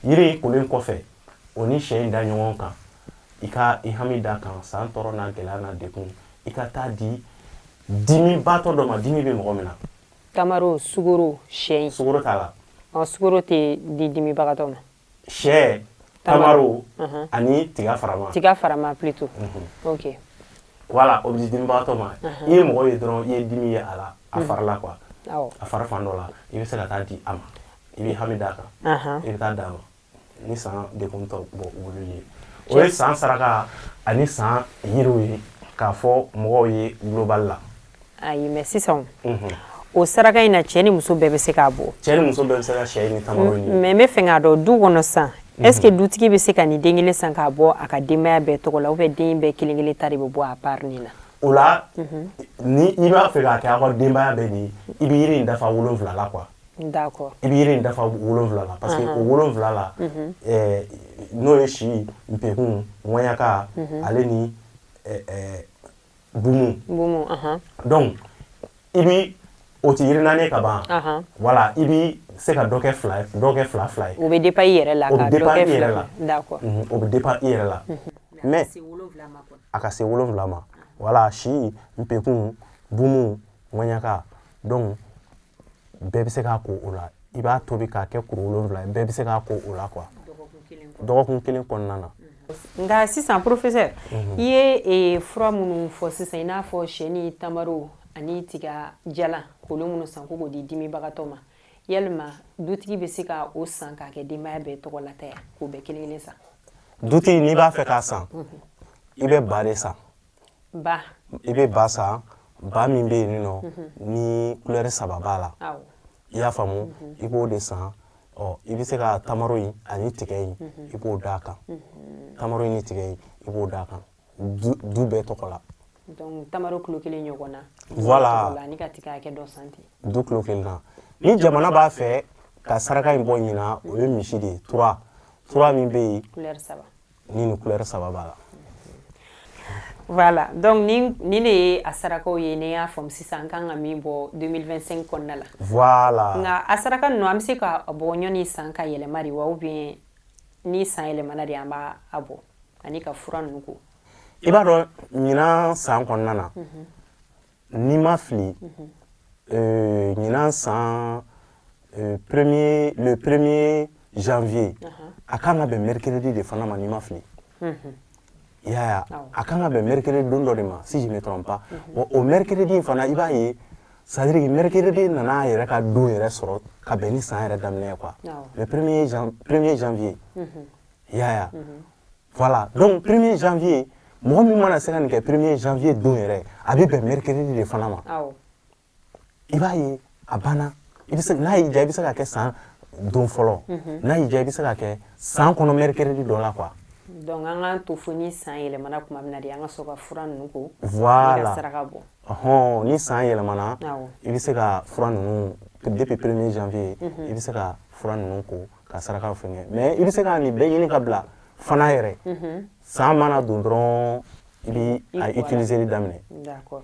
yiri in kolen kɔfɛ, o ni sɛ in da ɲɔgɔn kan, i ka i hami da kan, san tɔɔrɔ n'a gɛlɛya n'a degun, i ka taa di dimibatɔ dɔ ma, dimi bɛ mɔgɔ min na. Tamaro, sukaro, sɛ in. Sukaro t'a la. Ɔ, sukaro tɛ di dimibagatɔ ma. Sɛ, tamaro ani tiga farama. Tiga farama plutôt, ok. Voilà, o bɛ di dimibagatɔ ma. I ye mɔgɔ ye dɔrɔn, i ye dimi ye a la, a fari la quoi, a fari fan dɔ la, i bɛ se ka taa di a ma, i b'i hami d'a kan, i bɛ taa d'a ma ni san degun tɔ bɔ wuli ye. O ye san saraka ani san yiriw ye k'a fɔ mɔgɔw ye global la. Ayi, mais sisan, o saraka in na, cɛ ni muso bɛɛ bɛ se k'a bɔ? Cɛ ni muso bɛɛ bɛ se ka sɛ ni tamaro ɲini. Mais n bɛ fɛ k'a dɔn, du kɔnɔ san, est ce que dutigi bɛ se ka nin den kelen san k'a bɔ a ka denbaya bɛɛ tɔgɔ la, ou bien den bɛɛ kelen kelen ta de bɛ bɔ a part nin na? O la, ni i b'a fɛ k'a kɛ aw ka denbaya bɛɛ de ye, i bɛ yiri in dafa 7 la quoi. I bɛ yiri in dafa 7 la, parce que o 7 la, n'o ye si, npekun, ŋɔɲaka, ale ni bumu. Bumu. Donc i bi, o ti yiri naani ka ban. Voilà, i bi se ka dɔ kɛ fila ye, dɔ kɛ fila fila ye. O bɛ dépend i yɛrɛ la. O bɛ dépend i yɛrɛ la. D'accord. O bɛ dépend i yɛrɛ la, mais a ka se 7 ma. Voilà, si, npekun, bumu, ŋɔɲaka. Donc bɛɛ bɛ se k'a ko o la. I b'a tobi k'a kɛ kuru 7 ye, bɛɛ bɛ se k'a ko o la quoi, dɔgɔkun kelen kɔnɔna na. Nka sisan, professeur, i ye fura minnu fɔ sisan, i n'a fɔ sɛ ni tamaro ani tiga jalan, k'olu minnu san ko k'o di dimibagatɔ ma, yalima dutigi bɛ se ka o san k'a kɛ denbaya bɛɛ tɔgɔ la ta ye, k'o bɛɛ kelen kelen san? Dutigi, n'i b'a fɛ k'a san, i bɛ ba de san. Ba. I bɛ ba san, ba min bɛ yen nɔ ni couleur saba b'a la. I y'a faamu? I b'o de san. Ɔ, i bɛ se ka tamaro in ani tigɛ in, i b'o d'a kan. Tamaro in ni tigɛ in, i b'o d'a kan du bɛɛ tɔgɔ la. Donc tamaro kilo kelen ɲɔgɔn na. Voilà. Ani ka tiga hakɛ dɔ san ten. Du kilo kelen na. Ni jamana b'a fɛ ka saraka in bɔ ɲinan, o ye misi de ye, trois. Fura min bɛ yen, couleur saba. Ni nin couleur saba b'a la. Voilà, donc ni ne ye a sarakaw ye, ne y'a faamu sisan, an kan ka min bɔ 2025 kɔnɔna la. Voilà. Nka a saraka ninnu, an bɛ se ka bɔ ɲɔni san ka yɛlɛma de wa, ou bien ni san yɛlɛmana de an b'a a bɔ, ani ka fura ninnu ko? I b'a dɔn, ɲinan san kɔnɔna na, n'i ma fili, ɲinan san premier, le 1er janvier, a kan ka bɛn mercredi de fana ma, n'i ma fili. I y'a ye, a kan ka bɛn mercredi don dɔ de ma, si je ne me trompe pas. Bon, o mercredi in fana, i b'a ye, c'est à dire que mercredi nana a yɛrɛ ka don yɛrɛ sɔrɔ ka bɛn ni san yɛrɛ daminɛ ye quoi. Le 1er janvier, i y'a ye. Voilà, donc 1er janvier, mɔgɔ min mana se ka nin kɛ 1er janvier don yɛrɛ, a bɛ bɛn mercredi de fana ma. I b'a ye, a banna. I bɛ se, n'a y'i diya, i bɛ se ka kɛ san don fɔlɔ. N'a y'i diya, i bɛ se ka kɛ san kɔnɔ mercredi dɔ la quoi. Donc an k'an to fo ni san yɛlɛmana tuma min na de, an ka sɔrɔ ka fura ninnu ko. Voilà. Ka saraka bɔ. Ɔhɔn, ni san yɛlɛmana, i bɛ se ka fura ninnu, depuis 1er janvier, i bɛ se ka fura ninnu ko ka saraka fɛngɛ. Mais i bɛ se ka nin bɛɛ ɲini ka bila fana yɛrɛ. San mana don dɔrɔn, i bɛ a utiliser daminɛ. D'accord.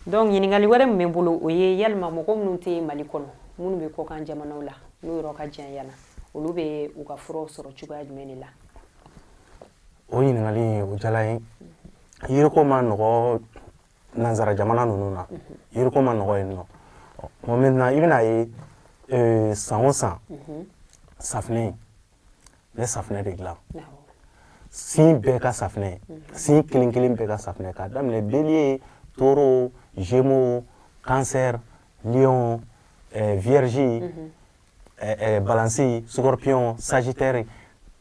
Donc ɲininkali wɛrɛ min bɛ n bolo, o ye yalima mɔgɔ minnu tɛ Mali kɔnɔ, minnu bɛ kɔkan jamanaw la, n'u yɔrɔ ka jan yan na, olu bɛ u ka furaw sɔrɔ cogoya jumɛn de la? O ɲininkali, o diyara n ye. Yiriko ma nɔgɔ nanzara jamana ninnu na, yiriko ma nɔgɔ yen nɔ. Bon, maintenant, i bɛna ye, san o san, safinɛ, n bɛ safinɛ de dilan. Sin bɛɛ ka safinɛ, sin kelen kelen bɛɛ ka safinɛ, k'a daminɛ Bélier, Taureau, Gémeaux, Cancer, Lion, Vierge, Balance, Scorpion, Sagittaire,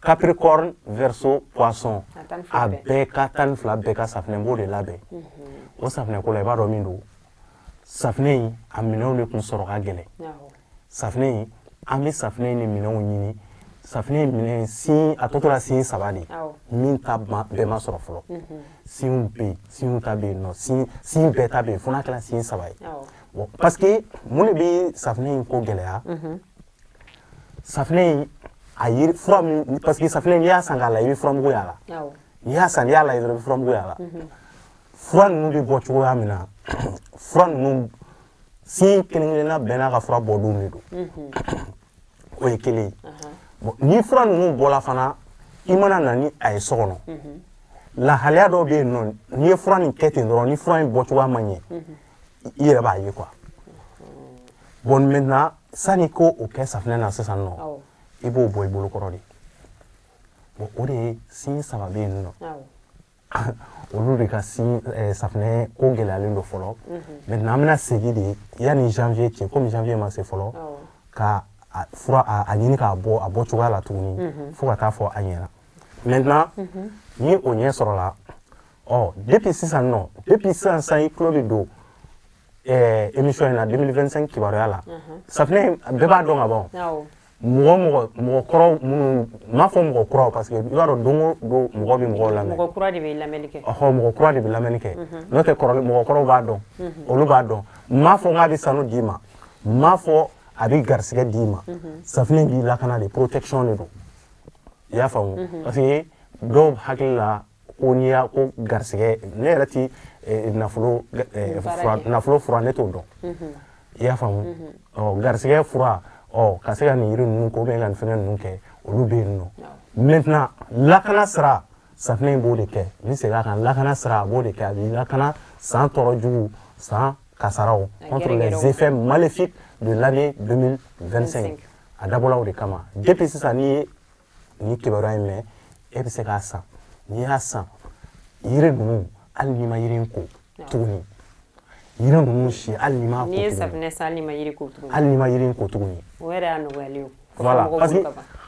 Capricorne, Verseau, Poisson, a bɛɛ ka 12 bɛɛ ka safinɛ, n b'o de labɛn. O safinɛ ko la, i b'a dɔn min don, safinɛ in, a minɛnw de tun sɔrɔ ka gɛlɛn. Safinɛ in, an bɛ safinɛ in ni minɛnw ɲini. Safinɛ in minɛn sin, a tɔ tora sin saba de min ta bɛɛ ma sɔrɔ fɔlɔ. Sinw bɛ yen, sinw ta bɛ yen nɔ, sin bɛɛ ta bɛ yen, fo n'a kɛra sin saba ye. Bon, parce que mun de bɛ safinɛ in ko gɛlɛya? Safinɛ in, a yiri fura min, parce que safinɛ, n'i y'a san k'a la, i bɛ furamugu y'a la. N'i y'a san, n'i y'a lajɛ dɔrɔn, i bɛ furamugu y'a la. Fura ninnu bɛ bɔ cogoya min na, fura ninnu, sin kelen kelenna bɛɛ n'a ka fura bɔ don de don. O ye kelen ye. Bon, ni fura ninnu bɔla fana, i mana na ni a ye so kɔnɔ, lahalaya dɔw bɛ yen nɔ, n'i ye fura nin kɛ ten dɔrɔn, ni fura in bɔcogoya ma ɲɛ, i yɛrɛ b'a ye quoi. Bon, maintenant, sani ko o kɛ safinɛ na sisan nɔ, i b'o bɔ i bolokɔrɔ de. Bon, o de ye sin saba bɛ yen nɔ, olu de ka sin safinɛ ko gɛlɛyalen don fɔlɔ. Maintenant, an bɛna segin de yanni janvier cɛ, komi janvier ma se fɔlɔ, ka a fura a ɲini k'a bɔ a bɔ cogoya la tuguni, fo ka taa fɔ a ɲɛna. Maintenant, ni o ɲɛ sɔrɔla, ɔ depuis sisan nɔ, depuis sisan sisan, i tulo bɛ don émission in na, 2025 kibaruya la, safinɛ bɛɛ b'a dɔn ka ban. Mɔgɔ kɔrɔ minnu, n m'a fɔ mɔgɔ kuraw, parce que i b'a dɔn, don o don mɔgɔ bɛ mɔgɔw lamɛn. Mɔgɔ kura de bɛ lamɛnni kɛ. Ɔhɔ, mɔgɔ kura de bɛ lamɛnni kɛ. N'o tɛ, kɔrɔlen, mɔgɔ kɔrɔw b'a dɔn, olu b'a dɔn. N m'a fɔ n k'a bɛ sanu d'i ma, n m'a fɔ a bɛ garisɛgɛ d'i ma. Safinɛ b'i lakana de, protection de don, i y'a faamu? Parce que dɔw hakili la ko n'i y'a ko garisɛgɛ, ne yɛrɛ ti nafolo fura, nafolo fura, ne t'o dɔn, i y'a faamu? Ɔ, garisɛgɛ fura, ɔ ka se ka nin yiri ninnu ko, ka nin fɛngɛ ninnu kɛ, olu bɛ yen nɔ. Maintenant, lakana sira, safinɛ in b'o de kɛ. N bɛ segin a kan, lakana sira, a b'o de kɛ. A b'i lakana san tɔɔrɔ jugu, san kasaraw, contre les effets maléfiques de l'année 2025. A dabɔla o de kama. Depuis sisan, n'i ye nin kibaruya in mɛn, e bɛ se k'a san. N'i y'a san, yiri ninnu, hali n'i ma yiri in ko tuguni, yiri ninnu si, hali n'i m'a ko. N'i ye safinɛ san, hali n'i ma yiri ko tuguni. Hali n'i ma yiri in ko tuguni. O yɛrɛ y'a nɔgɔyalen ye. Voilà,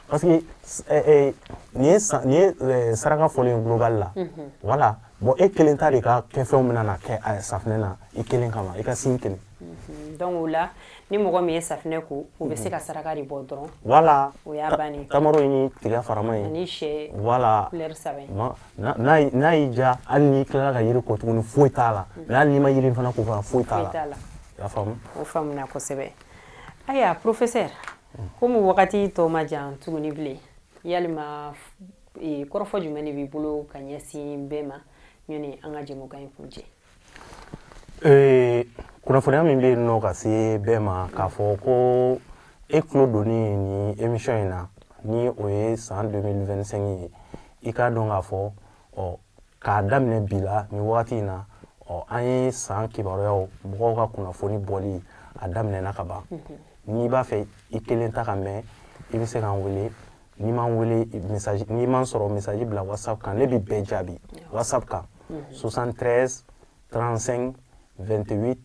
parce que nin ye saraka fɔlen global la. Voilà. Bon, e kelen ta de ka kɛfɛnw bɛna na kɛ a safinɛ na i kelen kama, i ka sin kelen. Donc o la, ni mɔgɔ min ye safinɛ ko, o bɛ se ka saraka de bɔ dɔrɔn. Voilà. O y'a bannen. Tamaro ni tiga farama ye. Ani sɛ. Voilà. Couleur saba ye. N'a y'i diya, hali n'i tilala ka yiri ko tuguni, foyi t'a la. Mais hali n'i ma yiri fana ko fana, foyi t'a la. Foyi t'a la. I y'a faamu? O faamuna kosɛbɛ. Ayiwa, professeur, komi wagati tɔ ma jan tuguni bilen. Yalima kɔrɔfɔ jumɛn de b'i bolo ka ɲɛsin bɛɛ ma yanni an ka jɛmukan in kuncɛ? Kunnafoniya min bɛ yen nɔ ka se bɛɛ ma, k'a fɔ ko e tulo donni nin émission in na, ni o ye san 2025 ye, i k'a dɔn k'a fɔ, ɔ, k'a daminɛ bi la, nin wagati in na, ɔ, an ye san kibaruyaw, mɔgɔw ka kunnafoni bɔli a daminɛna ka ban. N'i b'a fɛ i kelen ta ka mɛn, i bɛ se k'an wele. N'i m'an wele, message, n'i m'an sɔrɔ, message bila WhatsApp kan, ne bɛ bɛɛ jaabi WhatsApp kan, 73 35 28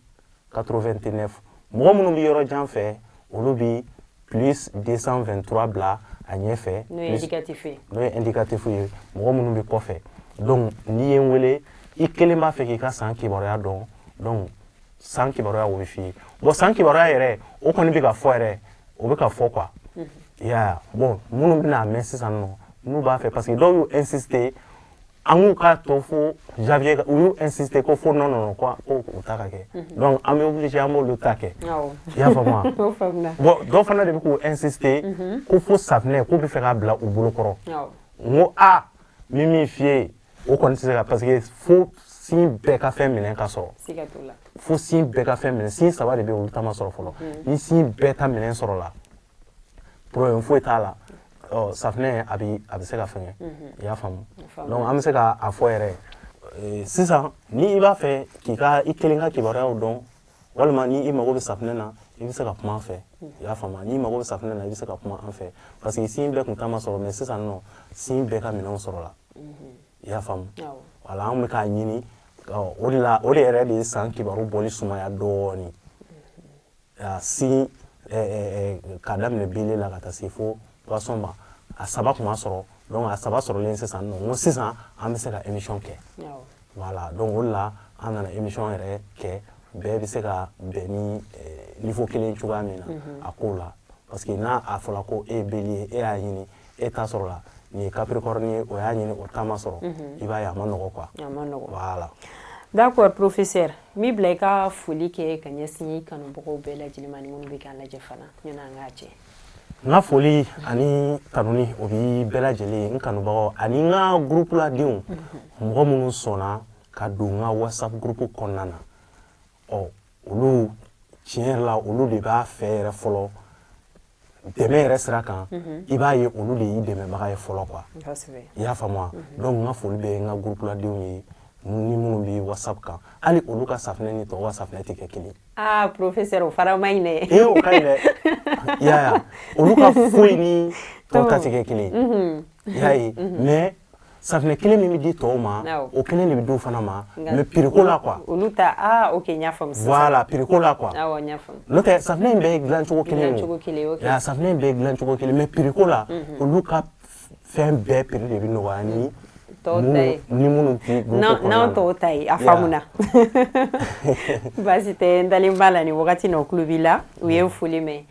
89. Mɔgɔ minnu bɛ yɔrɔ jan fɛ, olu bɛ plus 223 bila a ɲɛfɛ. N'o ye indicatif ye. N'o ye indicatif ye, mɔgɔ minnu bɛ kɔfɛ. Donc n'i ye n wele, i kelen b'a fɛ k'i ka san kibaruya dɔn, donc san kibaruya, o bɛ f'i ye. Bon, san kibaruya yɛrɛ, o kɔni bɛ ka fɔ yɛrɛ, o bɛ ka fɔ quoi, i y'a ye. Bon, minnu bɛna mɛn sisan nɔ, n'u b'a fɛ, parce que dɔw y'u insister an k'u k'a to fo janvier, u y'u insister ko fo non, non, non, ko o ta ka kɛ. Donc an bɛ obligé, an b'olu ta kɛ. I y'a faamu wa? Bon, dɔw fana de bɛ k'u insister ko fo safinɛ, k'u bɛ fɛ k'a bila u bolo kɔrɔ. N ko a min f'i ye, o kɔni tɛ se ka, parce que fo signe bɛɛ ka fɛn minɛ ka sɔrɔ, fo signe bɛɛ ka fɛn minɛ. Signe saba de bɛ yen, olu ta ma sɔrɔ fɔlɔ. Ni signe bɛɛ ta minɛ sɔrɔ la, problème foyi t'a la. Ɔ, safinɛ a bɛ se ka fɛngɛ, i y'a faamu. Donc an bɛ se ka a fɔ yɛrɛ sisan, ni i b'a fɛ k'i ka i kelen ka kibaruyaw dɔn, walima ni i mago bɛ safinɛ na, i bɛ se ka kuma an fɛ, i y'a faamu. N'i mago bɛ safinɛ na, i bɛ se ka kuma an fɛ, parce que signe bɛɛ kun ta ma sɔrɔ, mais sisan nɔ, signe bɛɛ ka minɛnw sɔrɔ la, i y'a faamu. Wala an bɛ k'a ɲini o de la, o de yɛrɛ de ye san kibaru bɔli sumaya dɔɔnin signe k'a daminɛ bélier la ka taa se fo poisson ma. A saba kun ma sɔrɔ, donc a saba sɔrɔlen sisan nɔ, n ko sisan an bɛ se ka émission kɛ. Voilà, donc o de la an nana émission yɛrɛ kɛ, bɛɛ bɛ se ka bɛn ni niveau kelen cogoya min na a kow la. Parce que n'a a fɔra ko e ye bélier, e y'a ɲini, e ta sɔrɔ la, nin ye capricorne ye, o y'a ɲini, o ta ma sɔrɔ, i b'a ye a ma nɔgɔ quoi. A ma nɔgɔ. Voilà. D'accord, professeur, n b'i bila i ka foli kɛ ka ɲɛsin kanubagaw bɛɛ lajɛlen ma, ni minnu bɛ k'an lajɛ fana, yanni an k'a cɛ. N ka foli ani tanuni, o bi bɛɛ lajɛlen, n kanubagaw ani n ka groupe ladenw, mɔgɔ minnu sɔnna ka don n ka WhatsApp groupe kɔnɔna na. Ɔ, olu tiɲɛ yɛrɛ la, olu de b'a fɛ yɛrɛ fɔlɔ, dɛmɛ yɛrɛ sira kan, i b'a ye olu de y'i dɛmɛbaga ye fɔlɔ quoi, i y'a faamu wa. Donc n ka foli bɛ n ka groupe ladenw ye, ni minnu bɛ WhatsApp kan. Hali olu ka safinɛ ni tɔw ka safinɛ tɛ kɛ kelen. Ah, professeur, o fana ma ɲi dɛ. Ee, o ka ɲi dɛ, i y'a ye. Olu ka foyi ni tɔw ta tɛ kɛ kelen ye, i y'a ye. Mais safinɛ kelen min bɛ di tɔw ma, o kelen de bɛ d'u fana ma, mais prix ko la quoi. Olu ta, ah ok, n y'a faamu sisan. Voilà, prix ko la quoi. Awɔ, n y'a faamu. N'o tɛ, safinɛ in bɛɛ ye dilancogo kelen ye. Dilancogo kelen, ok. Ya, safinɛ in bɛɛ ye dilancogo kelen, mais prix ko la, olu ka fɛn bɛɛ prix de bɛ nɔgɔya ni tɔw ta ye. Ni minnu ti groupe kɔnɔna n'anw tɔw ta ye, a faamuna, baasi tɛ. N dalen b'a la nin wagati na, o tulo b'i la, u ye foli mɛn.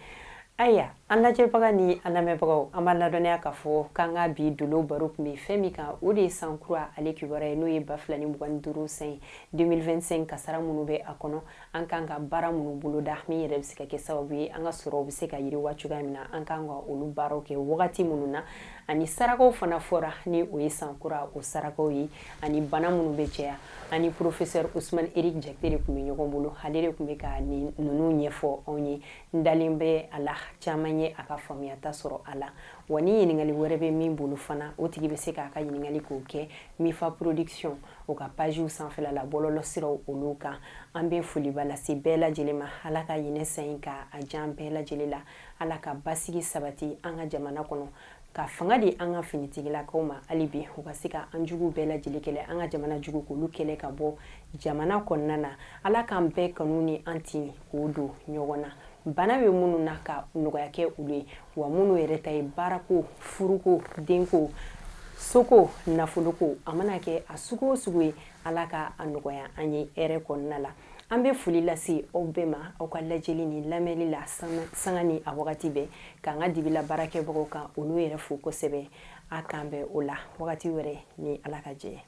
Ayiwa, an lajɛbaga ni an lamɛnbagaw, an b'a ladɔnniya k'a fɔ k'an ka bi dolo baro tun bɛ fɛn min kan, o de ye san kura ale kibaruya ye, n'o ye 2025 san ye, 2025. Kasara minnu bɛ a kɔnɔ, an kan ka baara minnu boloda, min yɛrɛ bɛ se ka kɛ sababu ye an ka sɔrɔw bɛ se ka yiriwa cogoya min na, an kan ka olu baaraw kɛ wagati minnu na, ani sarakaw fana fɔra, ni o ye san kura o sarakaw ye, ani bana minnu bɛ caya. Ani professeur Ousmane Eric Diakité de tun bɛ ɲɔgɔn bolo, ale de tun bɛ ka nin ninnu ɲɛfɔ anw ye. N dalen bɛ a la, caman ye a ka faamuyata sɔrɔ a la. Wa ni ɲininkali wɛrɛ bɛ min bolo fana, o tigi bɛ se k'a ka ɲininkali k'o kɛ Mifa Production o ka pagew sanfɛla la, bɔlɔlɔ siraw olu kan. An bɛ foliba lase bɛɛ lajɛlen ma. Ala ka ɲinɛ san in ka a jan bɛɛ lajɛlen la. Ala ka basigi sabati an ka jamana kɔnɔ, ka fanga di an ka finitigilakaw ma hali bi, u ka se ka an jugu bɛɛ lajɛlen kɛlɛ, an ka jamana jugu k'olu kɛlɛ ka bɔ jamana kɔnɔna na. Ala k'an bɛɛ kanu ni an tin k'o don ɲɔgɔn na. Bana bɛ minnu na, ka nɔgɔya kɛ olu ye. Wa minnu yɛrɛ ta ye baarako, furuko, denko, soko, nafoloko, a mana kɛ a sugu o sugu ye, Ala ka a nɔgɔya an ye hɛrɛ kɔnɔna la. An bɛ foli lase aw bɛɛ ma, aw ka lajɛli ni lamɛnli la sanga ni a wagati bɛɛ, k'an ka dibila baarakɛbagaw kan olu yɛrɛ fo kosɛbɛ. A k'an bɛn o la wagati wɛrɛ ni Ala ka jɛ ye.